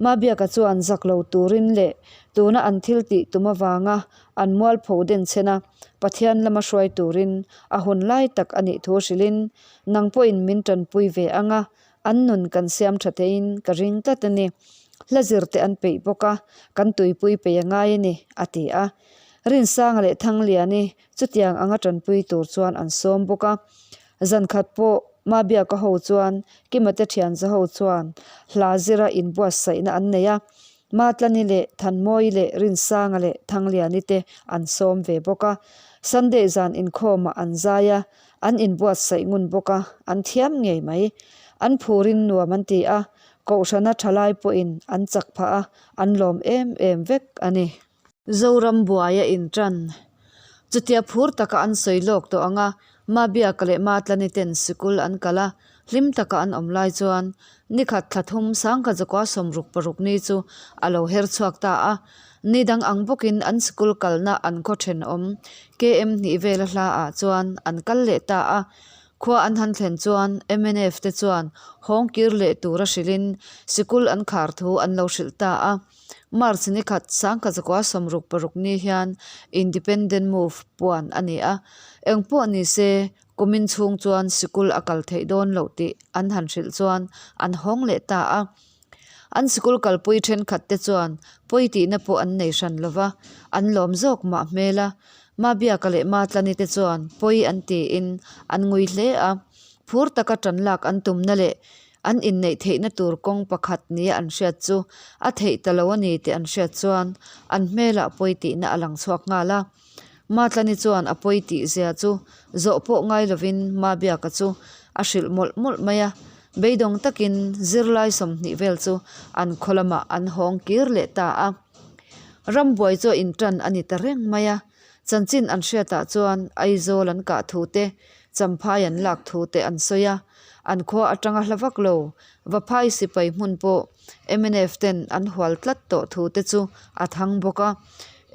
Mabiaka chuan zak lo turin leh tuna an thil tih tum avanga an mualpho den chhen a, Pathian lama hruai turin a hun lai tak a nih thu hrilhin, Nang pawhin min tanpui ve ang a, an nun kan siam tha theiin ka ring tlat a ni. Hla zir te an peih bawk a, kan tuipui peih a ngai a ni, a ti a. Rinsanga leh Thangliani chutiang anga tanpui tur chuan an sawm bawk a. Zan khat pawh Mabiaka ho chuan Kimate thianza ho chuan hla zira inbuatsaihna an nei a, Matlani leh Thanmawii leh Rinsanga leh Thangliani te an sawm ve bawk a. Sunday zan inkhawmah an zai a, an inbuatsaih ngun bawk a, an thiam ngei mai. An phurin nuam an ti a, Kohhrana thalai pawhin an chak phah a, an lawm em em vek a ni. Zoram buaia intan. Chutia phur taka an sawi lawk tawh ang a, Mabiaka leh Matlani ten sikul an kal a, hlim taka an awm lai chuan nikhat thla thum sangkhat zakua sawmruk paruk ni chu a lo her chhuak ta a. Ni dang ang bawkin an sikul kalna an khaw thenawm KM hnih vela hla ah chuan an kal leh ta a. Khua an han thlen chuan mnf te chuan hawng kir leh tura hrilhin sikul an khar thu an lo hrilh ta a. March ni khat sangkhat zakua 66 ni hian Independent Move puan a ni a, eng pawh ni se kumin chhung chuan sikul a kal theih dawn loh tih an han hrilh chuan an hawng leh ta a. An sikul kalpui thenkhat te chuan pawi tihna pawh an nei hran lo va, an lawm zawk mah hmel a. Mabiaka leh Matlani te chuan pawi an tiin an ngui hle a, phur taka tan lak an tumna leh An inneih theihna tur kawng pakhat nia an hriat chu a theih ta lo a ni tih an hriat chuan an hmelah pawi tihna a lang chhuak nghal a. Matlani chuan a pawi tih zia chu zawh pawh ngai lovin Mabiaka chu a hrilh mawlh mawlh mai a. Beidawng takin zirlai 20 vel chu an khaw lamah an hawng kir leh ta a. Rambuai chu a intan a ni ta reng mai a. Chanchin an hriatah chuan Aizawl an kah thu te, Champhai an lak thu te an sawi a, an khua atanga hla vak lo, Vaphai sipai hmun pawh mnf ten an hual tlat tawh thu te chu a thang bawk a.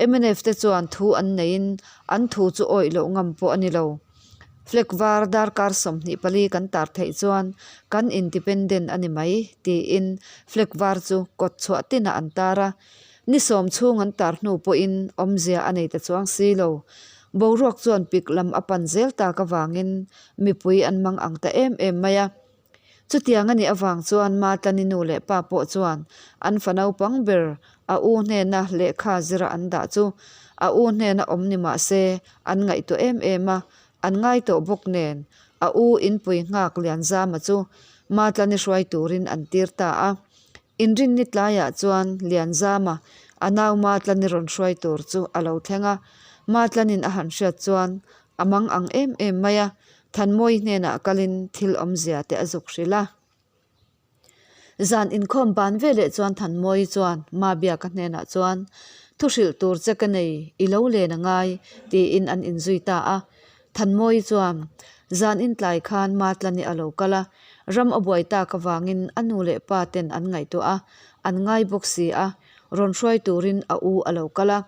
Mnf te chuan thu an neiin an thu chu awih loh ngam pawh a ni lo. Flag var darkar 24 kan tar theih chuan kan independent a ni mai tiin flag var chu kawt chhuah tinah an tar a. Ni sawm chhung an tar hnu pawhin awmzia a nei ta chuang si lo. Boruak chuan pik lam a pan zel tak avangin mipui an mang ang ta em em mai a. Chutiang a nih avang chuan Matlani nu leh pa pawh chuan an fa naupang ber a u hnena lehkha zira an dah chu a u hnena awm ni mah se an ngaihtuah em em a, an ngai tawh bawk nen a u inpui nghak Lianzama chu Matlani hruai turin an tir ta a. Inrinni tlaiah chuan Lianzama a nau Matlani rawn hruai tur chu a lo thleng a, Matlanin a han hriat chuan a mang ang em em mai a, Thanmawii hnenah kalin thil awmzia te a zuk hrilh a. Zan inkhawm ban veleh chuan Thanmawii chuan Mabiaka hnenah chuan, Thu hrilh tur che ka nei, i lo len a ngai, tiin an inzui ta a. Thanmawii chuan, Zan intlai khan Matlani a lo kal a, ram a buai tak avangin a nu leh pa ten an ngaihtuah a, an ngai bawk si a, rawn hruai turin a u a lo kal a.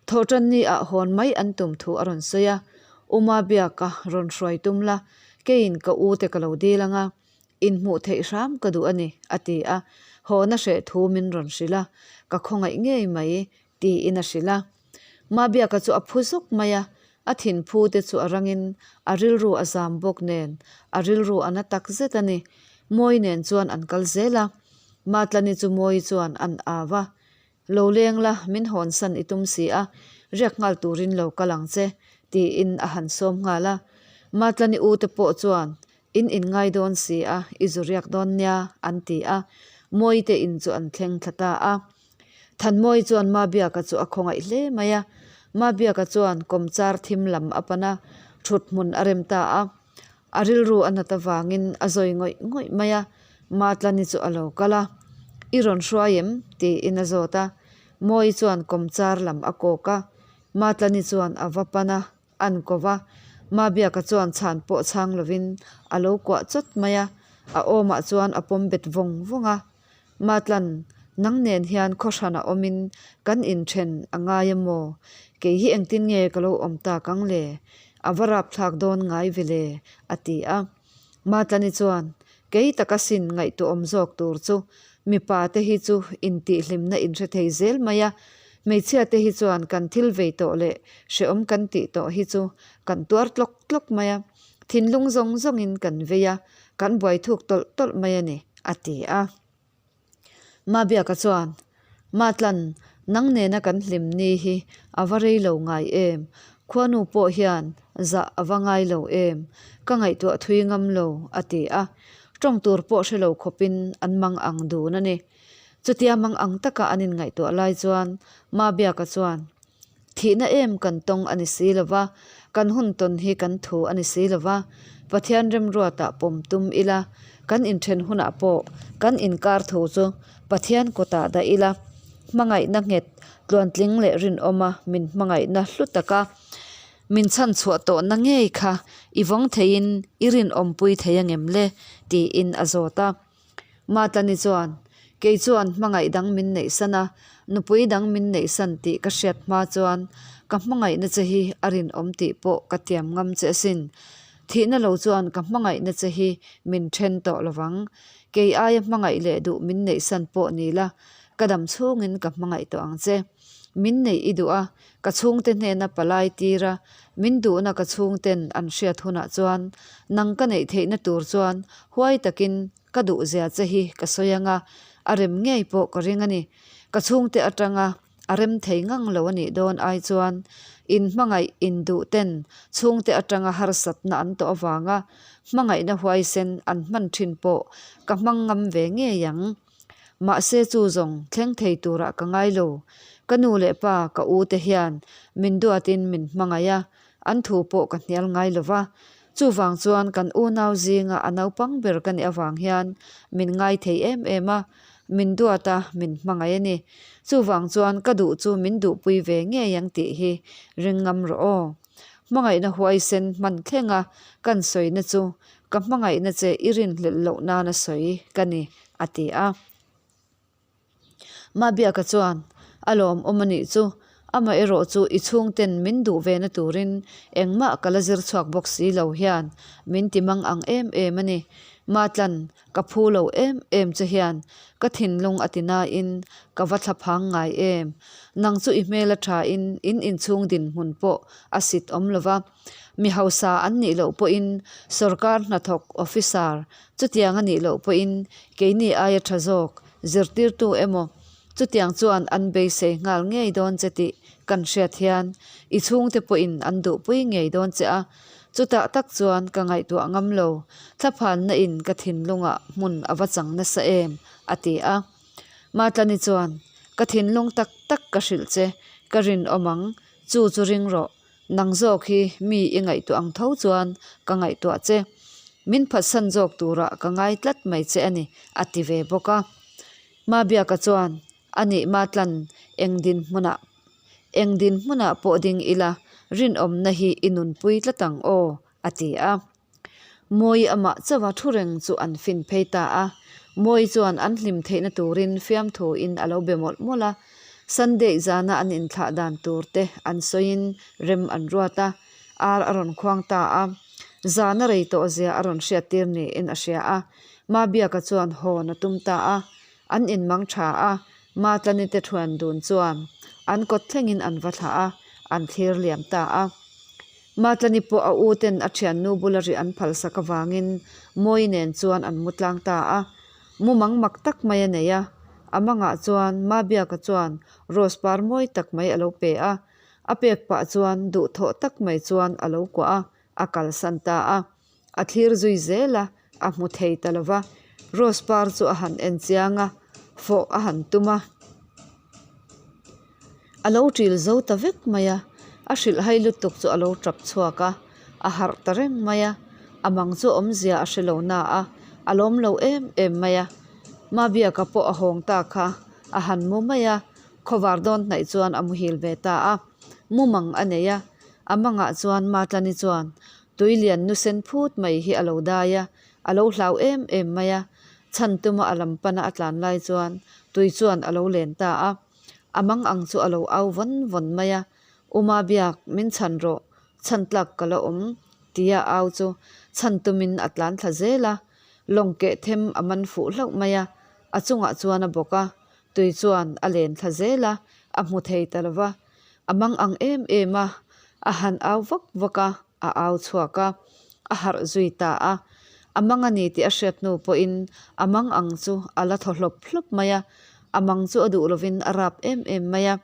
Thawhtanni ah hawn mai an tum thu a rawn sawi a, U Mabiaka rawn hruai tum la, keiin ka u te ka lo dil ang a, inhmuh theih hram ka duh a ni, a ti a, hawna hreh thu min rawn hrilh a, ka khawngaih ngei mai, tiin a hrilh a. Mabiaka chu a phu zuk mai a, a thinphu te chu a rangin a rilru a zam bawk nen a rilru a na tak zet a ni. Mawi nen chuan an kal zel a. Matlani chu Mawii chuan an au a, Lo leng la, min hawnsan i tum si a, riak nghal turin lo kal ang che, tiin a han sawm nghal a. Matlani u te pawh chuan, In inngai dawn si a, i zu riak dawn nia, an ti a. Mawii te in chu an thleng thla ta a. Thanmawii chuan Mabiaka chu a khawngaih hle mai a. Mabiaka chuan kawmchar thim lam a pan a, thut hmun a rem ta a. A rilru a nat avangin a zawi ngawih ngawih mai a, Matlani chu a lo kal a, I rawn hruai em? tiin a zawt a. Mawii chuan kawmchar lam a kawk a, Matlani chuan a va pan a, an ko va. Mabiaka chuan chhan pawh chhang lovin a lo kuah chawt mai a, a awmah chuan a pawm bet vawng vawng a. Matlan, nang nen hian khawhran a awmin kan inthen a ngai a maw? Kei hi engtin nge ka lo awm tak ang le? A va rapthlak dawn ngai ve le, a ti a. Matlani chuan, Kei taka sin ngaihtuahawm zawk tur chu mipa te hi chu intihhlimna inhre thei zel mai a, hmeichhia te hi chuan kan thil vei tawh leh hrehawm kan tih tawh hi chu kan tuar tlawk tlawk mai a, thinlung zawng zawngin kan vei a, kan buai thuk tawlh tawlh mai a ni. A ti a. Mabiaka chuan, Matlan, nang nena kan hlim ni hi a va rei lo ngai em? Khuanu pawh hian zah a va ngai lo em? Ka ngaihtuah thui ngam lo, a ti a. Tawng tur pawh hre lo khawpin an mang ang dun a ni. Chutia mang ang taka an inngaihtuah lai chuan Mabiaka chuan, Thihna em kan tawng a ni si lo va, kan hun tawn hi kan thu a ni si lo va, Pathian remruatah pawm tum ila, kan inthen hunah pawh kan inkar thu chu Pathian kawtah dah ila, hmangaihna nghet tluantling leh rinawma min hmangaihna hlu taka min chhanchhuah tawhna ngei kha i vawng theiin i rinawmpui thei angem le? tiin a zawt a. Matlani chuan, Kei chuan hmangaih dang min neihsan a, nupui dang min neihsan tih ka hriat hma chuan ka hmangaihna che hi a rinawm tih pawh ka tiam ngam che asin. Thihna lo chuan ka hmangaihna che hi min then tawh lovang. Kei aia hmangaih leh duh min neihsan pawh ni la, ka dam chhungin ka hmangaih tawh ang che. Min neih i duh a, ka chhungte hnena palai tir a, min duhna ka chhungten an hriat hunah chuan nang ka neih theihna tur chuan huai takin ka duhzia che hi ka sawi ang a, a rem ngei pawh ka ring a ni. Ka chhungte atanga a rem thei ngang lo a nih dawn ai chuan in hmangaih in duh ten chhungte atanga harsatna an tawh avanga hmangaihna huaisen an hman thin pawh ka hmang ngam ve ngei ang. Mahse chu zawng thleng thei turah ka ngai lo. Ka nu leh pa, ka u te hian min duatin min hmangaih a, an thu pawh ka hnial ngai lo va. Chuvang chuan kan unau zinga a naupang ber ka nih avang hian min ngai thei em em a, min duat a, min hmangaih a ni. Chuvang chuan ka duh chu min duhpui ve ngei ang tih hi ring ngam rawh aw. Hmangaihna huaisen hman thlenga kan sawina chu ka hmangaihna che i rinhlelh loh nana sawi ka ni, a ti a. Mabiaka chuan, A lawmawm a nih chu, amaherawh chu i chhungten min duh ve na turin engmah ka la zir chhuak bawk si lo hian min ti mang ang em em a ni. Matlan, ka phu lo em em che hian ka thinlung a ti nain ka va thla phang ngai em. Nang chu i hmel a thain in inchhung dinhmun pawh a sit awm lo va. Mi hausa an nih loh pawhin sorkar hnathawk officer chutiang a nih loh pawhin keini aia tha zawk zirtirtu emaw chutiang chuan an beisei nghal ngei dawn che tih kan hriat hian i chhungte pawhin an duhpui ngei dawn che a, chutah tak chuan ka ngaihtuah ngam lo, thlaphanna in ka thinlungah hmun a va chang nasa em a ti a. Matlani chuan, Ka thinlung tak tak ka hrilh che, ka rinawm ang, chu chu ring rawh, Nang zawk hi mi i ngaihtuah ang tho chuan ka ngaihtuah che. Min phatsan zawk turah ka ngai tlat mai che a ni, a ti ve bawk a. Mabiaka chuan, A nih Matlan, eng dinhmunah eng dinhmunah pawh ding ila, rinawmna hi i nunpui tlat ang aw, a ti a. Mawi amah chauha thu reng chu an fin phei ta a. Mawi chuan an hlim theihna turin fiamthuin a lo be mawlh mawlh a. Sunday zana an inthlah dan tur te an sawiin rem an ruat a, ar a rawn khuang ta a. Zana rei tawh zia a rawn hriattir niin a hria a. Mabiaka chuan hawn a tum ta a. An inmang tha a, Matlani te thuan dun chuan an kawt thlengin an va thlah a, an thlir liam ta a. Matlani pawh a u ten a thiannu bula ri an phalsak avangin Mawi nen chuan an mu tlang ta a. Mumang mak tak mai a nei a, a mangah chuan Mabiaka chuan rose par mawi tak mai a lo pe a, a pek pah chuan duhthawh tak mai chuan a lo kuah a, a kalsan ta a. A thlir zui zel a, a hmu thei ta lo va. Rose par chu a han en chiang a, fawh a han tum a. A lo ṭil zo ta vek mai a, a hrilh hai lutuk chu a lo ṭap chhuak a, a harh ta reng mai a, a mang chu awmzia a hre lo na a, a lawm lo em em mai a. Mabiaka pawh a hawng ta kha a han mu mai a, khawvar dawn hnaih chuan a muhil ve ta a, mumang a nei a, a mangah chuan Matlani chuan tui lian nu sen phut mai hi a lo dai a, a lo hlau em em mai a, chhan tuma a lam pana a tlan lai chuan tui chuan a lo len ta a. A mang ang chu a lo au vawn vawn mai a, Uma biak, min chhan rawh, chhan tlak ka la awm, tia au chu chhan tumin a tlan thla zel a, lawng keh them a man fuh hlauh mai a, a chungah chuan a bawk a, tui chuan a len thla zel a, a hmu thei ta lo va, a mang ang em em a, a han au vak vak a, a au chhuak a, a harh zui ta a. A mang a ni tih a hriat hnu pawhin a mang ang chu a la thaw hlawp hlawp mai a, a mang chu a duh lovin a rap em em mai a.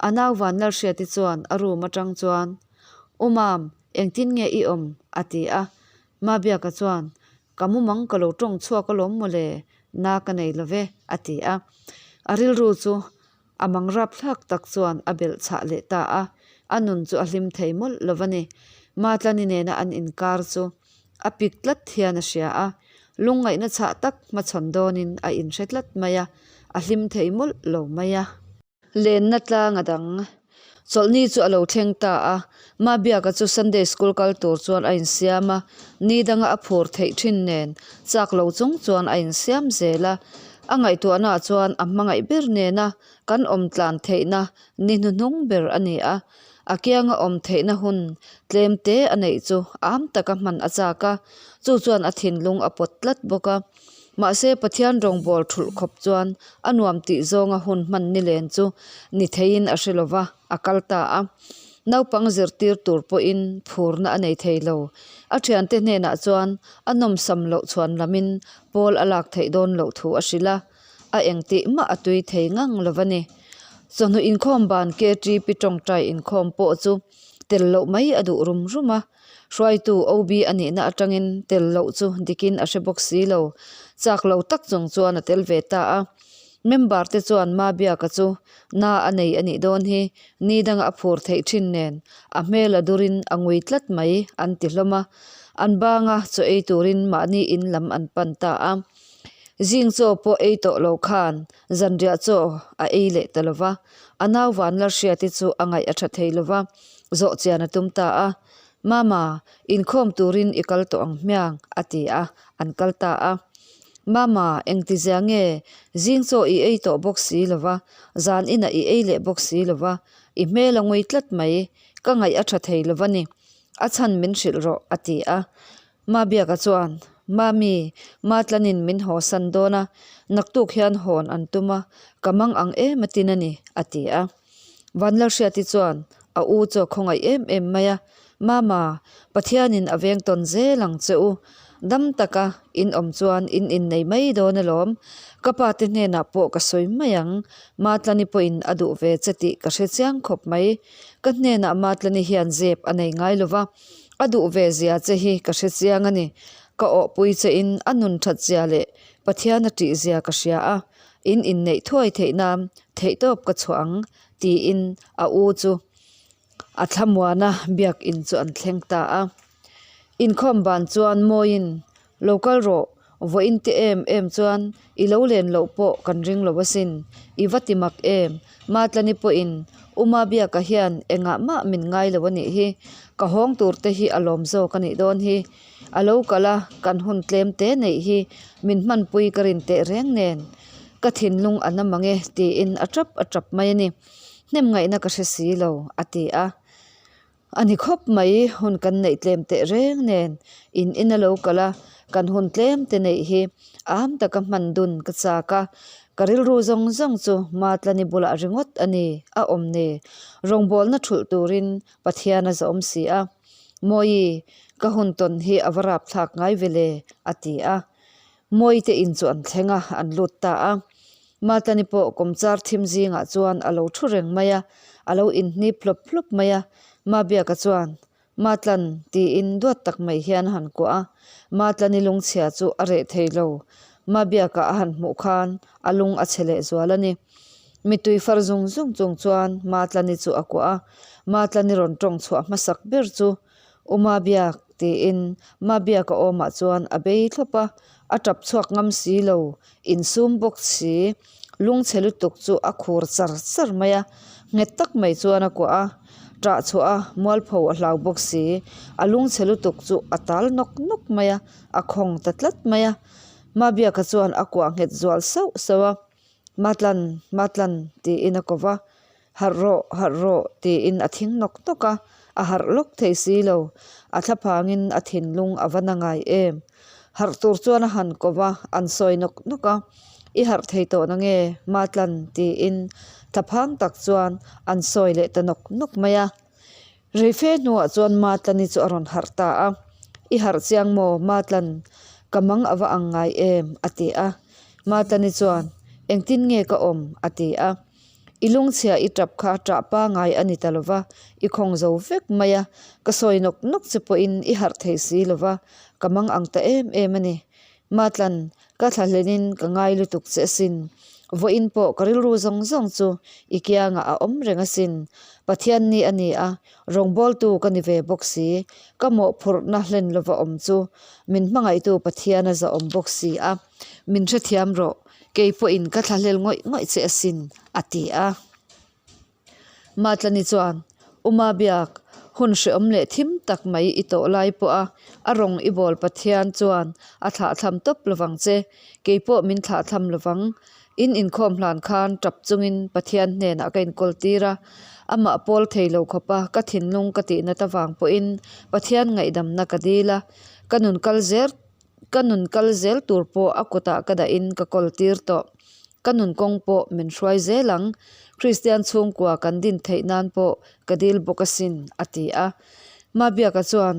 A nau Vanlalhriati chuan a room atang chuan, U Mam, engtin nge i awm? a ti a. Mabiaka chuan, Ka mumang ka lo tawng chhuak alawm mawle, na ka nei lo ve, a ti a. A rilru chu A mang rapthlak tak chuan a belh chhah leh ta a, a nun chu a hlim thei mawlh lo va ni. Matlani nena an inkar chu a pik tlat hian a hria a, lungngaihna chhah tak hmachhawn dawnin a inhre tlat mai a, a hlim thei mawlh lo mai a. Lenna tlang a dang. Chawlhni chu a lo thleng ta a, Mabiaka chu Sunday School kal tur chuan a insiam a, ni danga a phur theih thin nen chak lo chung chuan a insiam zel a. A ngaihtuahnaah chuan a hmangaih ber nena kan awm tlan theihna ni hnuhnung ber a ni a, a kianga awm theihna hun tlem te a neih chu am taka hman a chak a, chu chuan a thinlung a pawt tlat bawk a. Mahse, Pathian rawngbâwl thulh khawp chuan a nuam tih zawnga hun hman ni len chu ni theiin a hre lo va, a kal ta a. Naupang zirtir tur pawhin phurna a nei thei lo. A thiante hnenah chuan a nawmsam loh chhuan lamin pawl a lak theih dawn loh thu a hrilh a, a engtih mah a tui thei ngang lo va ni. Chawhnu inkhawm ban KTP tawngtai inkhawm pawh chu tel loh mai a duh rum rum a. Hruaitu OB a nihna atangin tel loh chu dikin a hre bawk si lo. Chak lo tak chung chuan a tel ve ta a. Member te chuan Mabiaka chu na a nei a nih dawn hi, ni danga a phur theih thin nen a hmel a durin a ngui tlat mai an ti hlawm a. An banga chaw ei turin mahni in lam an pan ta a. Zing chaw pawh ei tawh lo khan zanriah chaw a ei leh ta lo va. A nau Vanlalhriati chu a ngaih a tha thei lo va. Zawh chian a tum ta a, Mama, inkhawm turin i kal tawh ang hmiang, a ti a, an kal ta a. Mama, engtizia nge? Zing chaw i ei tawh bawk si lo va, zan inah i ei leh bawk si lo va, i hmel a ngui tlat mai, ka ngaih a tha thei lo va ni. A chhan min hrilh rawh, a ti a. Mabiaka chuan, Mami, Matlanin min haw san dawn a, naktuk hian hawn an tum a, ka mang ang em a tin a ni, a ti a. Vanlalhriati chuan a u chu a khawngaih em em mai a, Mama, Pathianin a veng tawn zel ang che u. Dam taka in awm chuan in innei mai dawn alawm. Ka pa te hnenah pawh ka sawi mai ang. Matlani pawhin a duh ve che tih ka hre chiang khawp mai. Ka hnenah Matlani hian zep a nei ngai lo va, A duh ve zia che hi ka hre chiang a ni. Ka awhpui che in a nun that zia leh Pathian a tih zia ka hria a, in inneih thuai theih nan theihtawp ka chhuah ang tiin a u chu a thlamuana biakin chu an thleng ta a. Inkhawm ban chuan Mawiin Lo kal rawh, vawiin te em em chuan i lo len loh pawh kan ring lo asin, i va ti mak em? Matlani pawhin Uma Biaka hian engah mah min ngai lo a nih hi, ka hawng tur te hi a lawm zawk a nih dawn hi. A lo kal a, kan hun tlem te neih hi min hmanpui ka rin teh reng nen ka thinlung a na mang e tiin a tap a tap mai a ni. Hnem ngaihna ka hre si lo, a ti a. A ni khawp mai, hun kan neih tlem teh reng nen in in a lo kal a, kan hun tlem te neih hi am taka hman dun ka chak a, ka rilru zawng zawng chu Matlani bulah ringawt a ni, a awm ni. Rawngbawlna thulh turin Pathian a zawm si a, Mawi, ka hun tawn hi a va rapthlak ngai ve le, a ti a. Mawite in chu an thleng a, an lut ta a. Matlani pawh kawmchar thim zingah chuan a lo thu reng mai a, a lo inhnip hlawp hlawp mai a. Mabiaka chuan, Matlan, tiin duat tak mai hian a han kuah a. Matlani lungchhia chu a reh thei lo. Mabiaka a han hmuh khan a lung a chhe lehzual a ni. Mittui far zung zung chung chuan Matlani chu a kuah a. Matlani rawn tawng chhuah hmasak ber chu U Mabiak, tiin Mabiaka awmah chuan a bei thlawp a, a tap chhuak ngam si lo, insum bawk si, lungchhe lutuk chu a khur char char mai a, nghet tak mai chuan a kuah a, ṭah chhuah a, mualpho a hlau bawk si, a lungchhe lutuk chu a tal nawk nawk mai a, a khawng ta tlat mai a, Mabiaka chuan a kuah nghet zual sauh sauh a. Matlan, Matlan, tiin a ko va, Harh rawh, harh rawh, tiin a thing nawk nawk a, a harh lawk thei si lo. A thlaphangin a thinlung a va na ngai em. Harh tur chuan a han ko va, an sawi nawk nawk a, I harh thei tawh na nge, Matlan, tiin thlaphang tak chuan an sawi leh ta nawk nawk mai a. Reife hnuah chuan Matlani chu a rawn harh ta a, I harh chiang maw, Matlan? Ka mang a va ang ngai em? a ti a. Matlani chuan, Engtin nge ka awm? a ti a. I lungchhia i tap kha ṭah pangai a ni ta lo va, i khawng zo vek mai a, ka sawi nawk nawk che pawhin i harh thei si lo va, ka mang ang ta em em a ni. Matlan, ka thlahlenin ka ngai lutuk che asin. Vawiin pawh ka rilru zawng zawng chu i kiangah a awm reng asin. Pathian ni a ni a, rawngbawltu ka ni ve bawk si. Ka mawhphurhna hlen lova awm chu min hmangaihtu Pathian a zahawm bawk si a. Min hrethiam rawh, kei pawhin ka thlahlel ngawih ngawih che asin, a ti a. Matlani chuan, Uma biak, hun hreawm leh thim tak mai i tawh lai pawh a, a rawng i bawl Pathian chuan a thlahthlam tawp lovang che, kei pawh min thlahthlam lovang. In inkhawm hlan khan tap chungin Pathian hnenah ka inkawl tir a, amah pawl thei lo khawpa ka thinlung ka tihnat avang pawhin Pathian ngaihdamna ka dil a, ka nun kal zel Ka nun kal zel tur pawh a kutah ka dahin ka kawl tir tawh. Ka nun kawng pawh min hruai zel ang. Kristian chhungkua kan din theih nan pawh ka dil bawk asin, a ti a. Mabiaka chuan,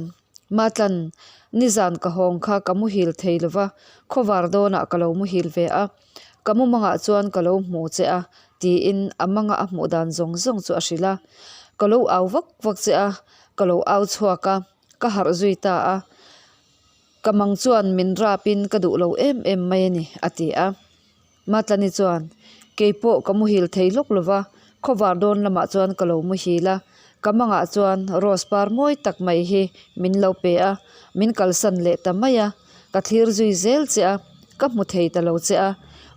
Matlan, nizan ka hawng kha ka muhil thei lo va, khawvar dawnah ka lo muhil ve a. Ka mumangah chuan ka lo hmu che a, tiin a manga a hmuh dan zawng zawng chu a hrilh a. Ka lo au vak vak che a, ka lo au chhuak a, ka harh zui ta a. Ka mang chuan min rapin ka duh lo em em mai a ni, a ti a. Matlani chuan, Kei pawh ka muhil thei lawk lo va, khawvar dawn lamah chuan ka lo muhil a. Ka mangah chuan rose par mawi tak mai hi min lo pe a, min kalsan leh ta mai a. Ka thlir zui zel che a, ka hmu thei ta lo che a.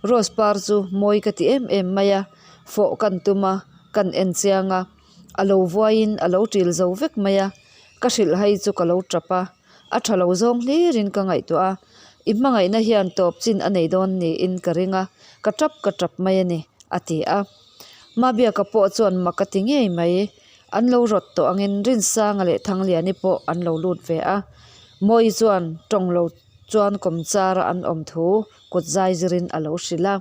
Rose par chu mawi ka ti em em mai a, fawh kan tum a, kan en chiang a. A lo vuaiin a lo ṭil zo vek mai a, ka hrilhhai chu ka lo ṭap a. A tha lo zawng hlirin ka ngaihtuah a, i hmangaihna hian tawp chin a nei dawn niin ka ring a, ka tap ka tap mai a ni, a ti a. Mabiaka pawh chuan mak a ti ngei mai. An lo rawt tawh angin Rinsanga leh Thangliani pawh an lo lut ve a. Mawi chuan tawng lo chuan kawmchara an awm thu kut zai zirin a lo hrilh a.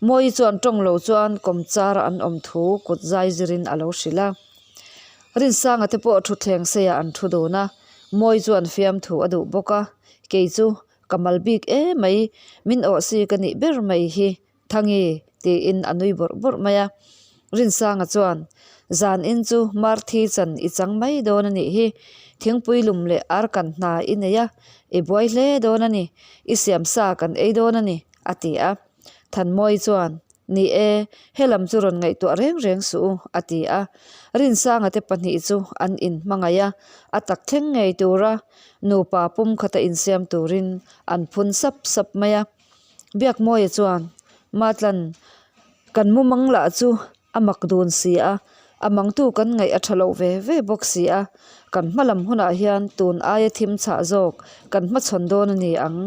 Mawi chuan tawng lo chuan kawmchara an awm thu kut zai zirin a lo hrilh a. Rinsanga te pawh thutthleng seiah an thu dun a, Mawi chuan fiamthu a duh bawk a, kei chu ka mal bik emai, min awh si ka nih ber mai hi Thangi tiin a nui bawrh bawrh mai a. Rinsanga chuan, Zan in chu Marthi chan i chang mai dawn a nih hi, thingpui lum leh ar kan hna i nei a, i buai hle dawn a ni, i siamsa kan ei dawn a ni, a ti a. Thanmawi chuan, Ni e, helam chu rawn ngaihtuah reng reng suh u, a ti a. Rinsanga te pahnih chu an inhmangaih a, a tak thleng ngei tura nupa pum khata insiam turin an phun sap sap mai a. Biakmawia chuan, Matlan, kan mumang lah chu A mak dun si a, a mangtu kan ngaih a tha loh ve ve bawk si a, kan hma lam hunah hian tun aia thim chhah zawk kan hmachhawn dawn a ni ang,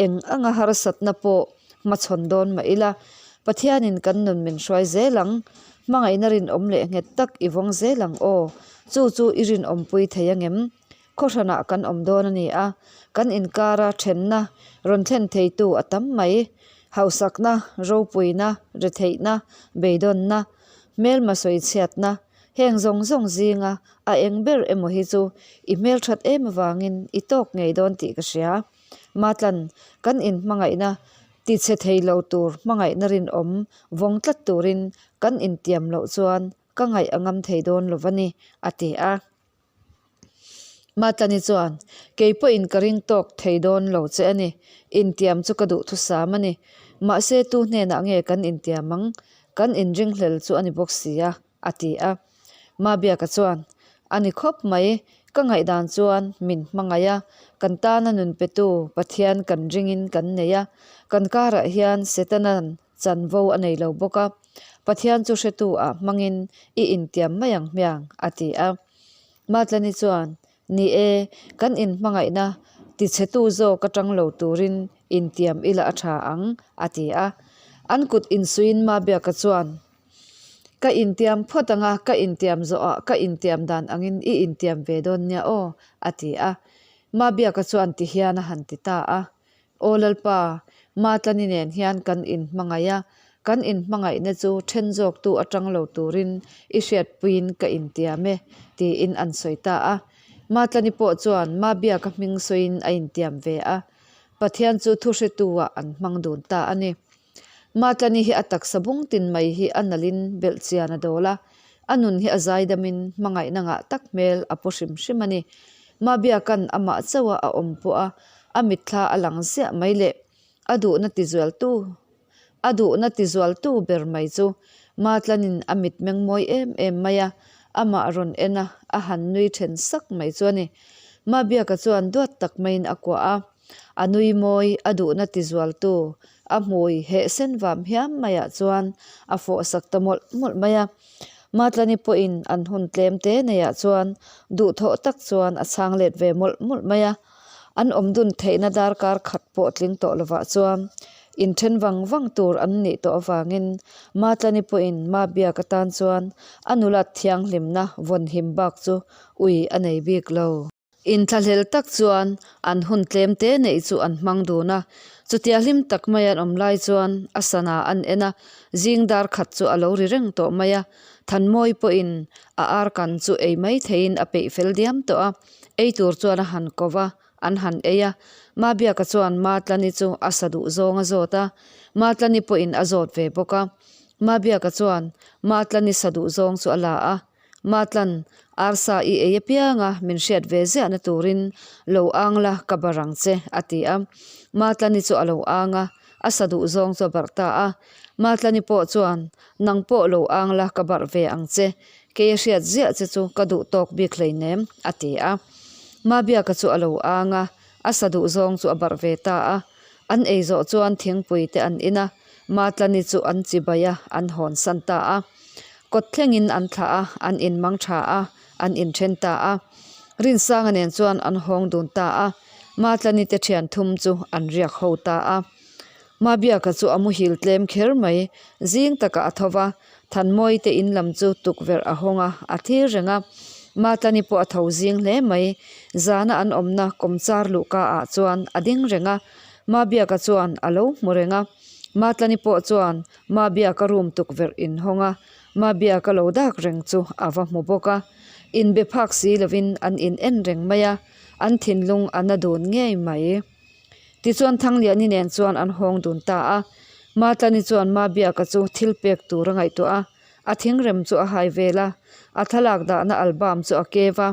eng anga harsatna pawh hmachhawn dawn mah ila, Pathianin kan nun min hruai zel ang, hmangaihna rinawm leh nghet tak i vawng zel ang aw, chu chu i rinawmpui thei angem? Khawhranah kan awm dawn a ni a, kan inkara thenna rawn thlen theitu a tam mai. Hausakna, ropuina, retheihna, beidawnna, hmelma sawichhiatna, heng zawng zawng zinga a eng ber emaw hi chu i hmelthat em avangin i tawk ngei dawn tih ka hria. Matlan, kan inhmangaihna tichhe thei lo tur hmangaihna rinawm vawng tlat turin kan intiam loh chuan ka ngaih a ngam thei dawn lo va ni, a ti a. Matlani chuan, Kei pawhin ka ring tawk thei dawn lo che a ni. Intiam chu ka duhthusam a ni. Mahse tu hnenah nge kan intiam ang? Kan inringhlel chu a ni bawk si a, a ti a. Mabiaka chuan, A ni khawp mai, ka ngaihdan chuan min hmangaih a, kan tana nun petu Pathian kan ringin kan nei a, kan karah hian Setana'n chanvo a nei lo bawk a, Pathian chu hretu ah hmangin i intiam mai ang hmiang, a ti a. Matlani chuan, Ni e, kan inhmangaihna tichhetu zawk atang lo turin intiam ila a tha ang, a ti a. An kut insuiin Mabiaka chuan, Ka intiam phawt ang a, ka intiam zawhah ka intiam dan angin i intiam ve dawn nia aw, a ti a. Mabiaka chuan tihian a han ti ta a. Aw Lalpa, Matlani nen hian kan inhmangaih a, kan inhmangaihna chu then zawktu atang lo turin i hriatpuiin ka intiam e, tiin an sawi ta a. Matlani pawh chuan Mabiaka hming sawiin a intiam ve a, Pathian chu thuhretu-ah an hmang dun ta a ni. Matlani hi a taksa bung tin mai hi a nalhin belhchian a dawl a, a nun hi a zaidamin hmangaihna ngah tak hmel a pu hrim hrim a ni. Mabiaka'n amah chauha a awm pawh a, a mitthla a lang ziah mai le. A duhna tizualtu a duhna tizualtu ber mai chu Matlanin a mitmeng mawi em em mai a, amah rawn en a, a han nui then sak mai chu a ni. Mabiaka chuan duat tak maiin a kuah a. A nui mawi, a duhna tizualtu, a hmui heh sen vam hiam maiah chuan a fawh sak ta mawlh mawlh mai a. Matlani pawhin an hun tlem te neiah chuan duhthawh tak chuan a chhang let ve mawlh mawlh mai a. An awm dun theihna darkar khat pawh tling tawh lovah chuan inthen vang vang tur an nih tawh avangin Matlani pawhin Mabiak atan chuan a nulat thianghlimna vawnhim bak chu ui a nei bik lo. Inthlahlel tak chuan an hun tlem te neih chu an hmang dun a, chutia hlim tak mai an awm lai chuan a sana an en a, zing dar khat chu a lo ri reng tawh mai a, Thanmawi pawhin a ar kan chu ei mai theiin a peih fel diam tawh a, ei tur chuan a han ko va, an han ei a, Mabiaka chuan Matlani chu a sa duh zawng a zawt a, Matlani pawhin a zawt ve bawk a, Mabiaka chuan Matlani sa duh zawng chu a la a, Matlan, arsa i ei apiang a, min hriat ve ziahna turin lo ang la ka barh ang che, a ti a. Matlani chu a lo ang a, a sa duh zawng chu a barh ta a. Matlani pawh chuan, Nang pawh lo ang la ka barh ve ang che, kei a hriat ziah che chu ka duh tawk bik hleinem, a ti a. Mabiaka chu a lo ang a, a sa duh zawng chu a barh ve ta a. An ei zawh chuan thingpui te an in a, Matlani chu an chibai a, an hawnsan ta a. Kawt thlengin an thlah a, an inmang tha a, an inthen ta a. Rinsanga nen chuan an hawng dun ta a, Matlani te thian thum chu an riak ho ta a. Mabiaka chu a muhil tlem kher mai, zing takah a tho va, Thanmawi te in lam chu tukverh a hawng a, a thlir reng a. Matlani pawh a tho zing hle mai, zana an awmna kawmchar luhka ah chuan a ding reng a, Mabiaka chuan a lo hmu reng a. Matlani pawh chuan Mabiaka room tukverh inhawng a, Mabiaka lo dak reng chu a va hmu bawk a. Inbe phak si lovin an in en reng mai a, an thinlung a na dun ngei mai. Tichuan Thangliani nen chuan an hawng dun ta a. Matlani chuan Mabiaka chu thil pek tur a ngaihtuah a, a thingrem chu a hai vel a, a thlalak dahna album chu a kev a.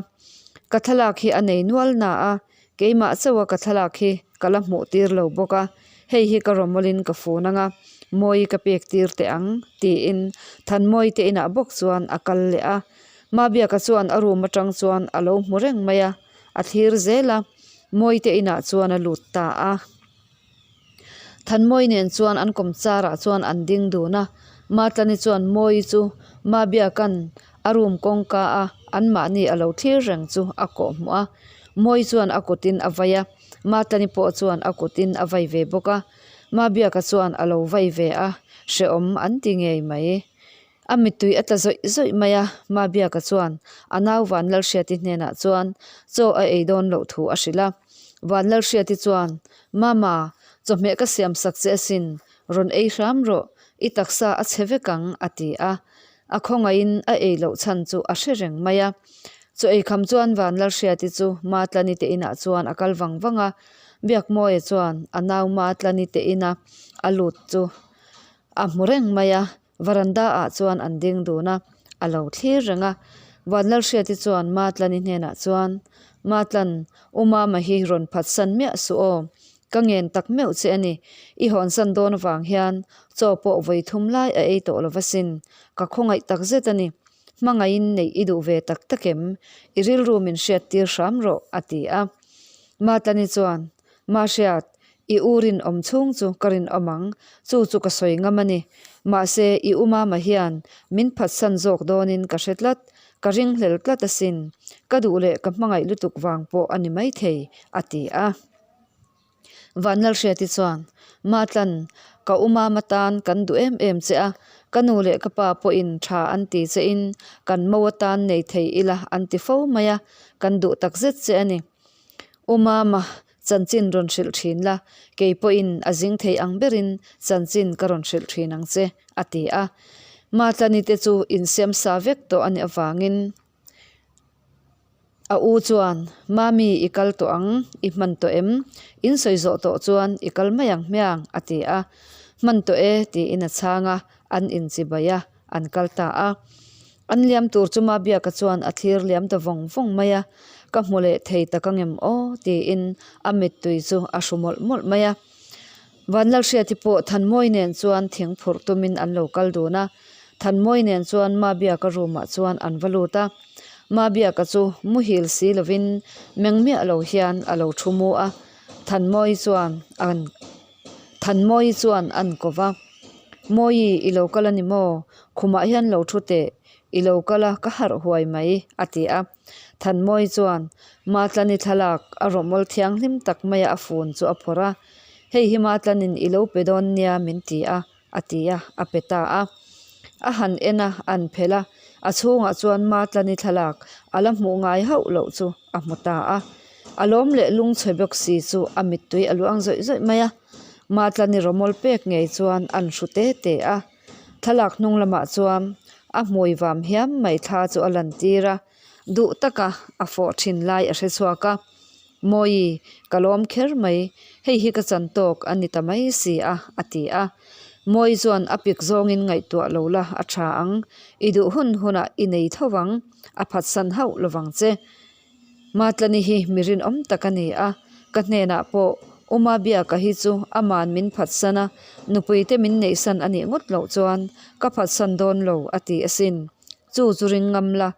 Ka thlalak hi a nei nual na a, Keimah chauha ka thlalak hi ka la hmuh tir lo bawk a, hei hi ka rawmawlin ka fun ang a, Mawi ka pek tir teh ang, tiin Thanmawi te inah bawk chuan a kal leh a. Mabiaka chuan a room atang chuan a lo hmu reng mai a, a thlir zel a, Mawi te inah chuan a lut ta a. Thanmawi nen chuan an kawmchar ah chuan an ding dun a, Matlani chuan Mawi chu Mabiaka'n a room kawngka a anmahni a lo thlir reng chu a kawh hmuh a, Mawi chuan a kutin a vai a, Matlani pawh chuan a kutin a vai ve bawk a, Mabiaka chuan a lo vai ve a, hrehawm an ti ngei mai. A mittui a tla zawih zawih mai a, Mabiaka chuan a nau Vanlalhriati hnenah chuan chaw a ei dawn loh thu a hrilh a. Vanlalhriati chuan, Mama, chawhmeh ka siam sak che asin, rawn ei hram rawh, i taksa a chhe vek ang, a ti a. A khawngaihin a ei loh chhan chu a hre reng mai a. Chaw ei kham chuan Vanlalhriati chu Matlani te inah chuan a kal vang vang a. Biakmawia chuan a nau Matlani te ina a lut chu a hmu reng mai a, Varanda ah chuan an ding dun a, a lo thlir reng a. Vanlalhriati chuan Matlani hnenah chuan, Matlan, u Mama hi rawn phatsan miah suh aw. Ka ngen tak meuh che a ni. I hawnsan dawn avang hian chaw pawh vawi thum lai a ei tawh lo va sin. Ka khawngaih tak zet a ni. Hmangaihin neih i duh ve tak tak em? I rilru min hriat tir hram rawh, a ti a. Matlani chuan, Mahriat, i u rinawm chhung chu ka rinawm ang, chu chu ka sawi ngam a ni. Mahse, i u mama hian min phatsan zawk dawnin ka hre tlat, ka ringhlel tlat asin. Ka duh leh ka hmangaih lutuk vang pawh a ni maithei, a ti a. Vanlalhriati chuan, Matlan, ka u mama tan kan duh em em che a, ka nu leh ka pa pawhin tha an ti che in kan mo atan nei thei ila an ti fo mai a, kan duh takzet che a ni. U mama, chanchin rawn hrilh thin la, kei pawhin a zing thei ang berin chanchin ka rawn hrilh thin ang che, a ti a. Matlani te chu insiam sa vek tawh a nih avangin A u chuan, Mami i kal tawh ang, i hman tawh em? In sawi zawh tawh chuan i kal mai ang hmiang, a ti a. Hman tawh e, tiin a chhang a, an inchibai a, an kal ta a. An liam tur chu Mabiaka chuan a thlir liam ta vawng vawng mai a, Ka hmu leh thei tak angem aw? tiin a mittui chu a hru mawlh mawlh mai a. Vanlalhriati pawh Thanmawi nen chuan thing phurh tumin an lo kal dun a, Thanmawi nen chuan Mabiaka room ah chuan an va lut a. Mabiaka chu muhil si lovin meng miah lo hian a lo thu mu a, Thanmawi chuan an Thanmawi chuan an ko va, Mawi i lo kal a ni maw? Khumah hian lo thu teh, i lo kal a ka harh huai mai a ti a. Thanmawi chuan Matlani thlalak a rawmawl thianghlim tak maia a fun chu a phawrh a, Hei hi Matlanin i lo pe dawn nia min ti a, a ti a, a pe ta a. A han en a, an phelh a, a chhungah chuan Matlani thlalak a la hmuh ngai hauh loh chu a hmu ta a. A lawm leh lungchhe bawk si chu a mittui a luang zawih zawih mai a. Matlani rawmawl pek ngei chuan an hru te te a. Thlalak hnung lamah chuan a hmui vam hiam mai thla chu a lan tir a, duh taka a fawh thin lai a hre chhuak a, Mawi, ka lawm kher mai, hei hi ka chan tawk a ni ta mai si a, a ti a. Mawi chuan a pik zawngin ngaihtuah lo la a tha ang, i duh hun hunah i nei tho vang, a phatsan hauh lovang che. Matlani hi mi rinawm tak a ni a, ka hnenah pawh Uma Biaka hi chu aman min phatsan a, nupuite min neihsan a nih ngawt loh chuan ka phatsan dawn lo a ti asin. Chu chu ring ngam la,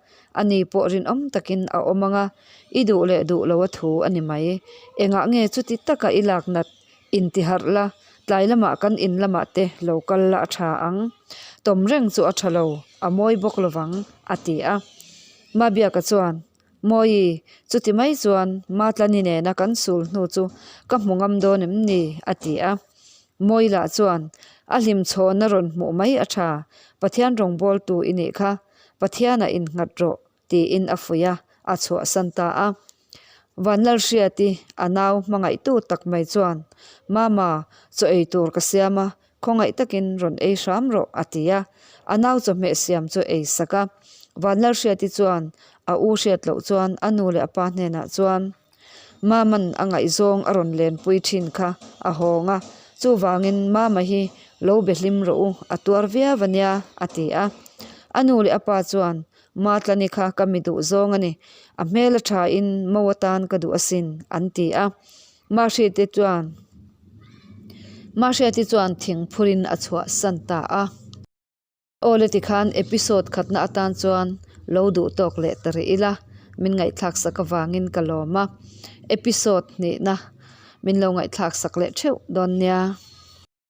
ani pawh rinawm takin a awm ang a, i duh leh duh lo a thu a ni mai. Engah nge chuti taka i lak nat intiharh la, tlai lamah kan in lamah te lo kal la a tha ang. Tawm reng chu a tha lo, a mawi bawk lovang, a ti a. Mabiaka chuan, Mawi, chuti mai chuan Matlani nena kan sul hnu chu ka hmu ngam dawn em ni? a ti a. Mawi lah chuan, A hlim chhawna rawn hmuh mai a tha, Pathian rawngbawltu i nih kha, Pathianah innghat rawh, tiin a fuih a, a chhuahsan ta a. Vanlalhriati, a nau hmangaihtu tak mai chuan, Mama, chaw ei tur ka siam a, Khawngaih takin rawn ei hram rawh, a ti a. A nau chawhmeh siam chu ei sak a. Vanlalhriati chuan a u hriat loh chuan a nu leh a pa hnenah chuan, Mama'n a ngaihzawng a rawn lenpui thin kha a hawng a, chuvangin Mama hi lo be hlim rawh u, a tuar viau a nia, a ti a. A nu leh a pa chuan, Matlani kha ka mi duh zawng a ni, a hmel a thain mo atan ka duh asin, an ti a. Mahriati chuan Mahriati chuan thing phurin a chhuahsan ta a. Awle tikhan episode khatna atan chuan lo duh tawk leh ta rih ila, min ngaihthlak sak avangin ka lawm a. Episode hnihna min lo ngaihthlak sak leh theuh dawn nia.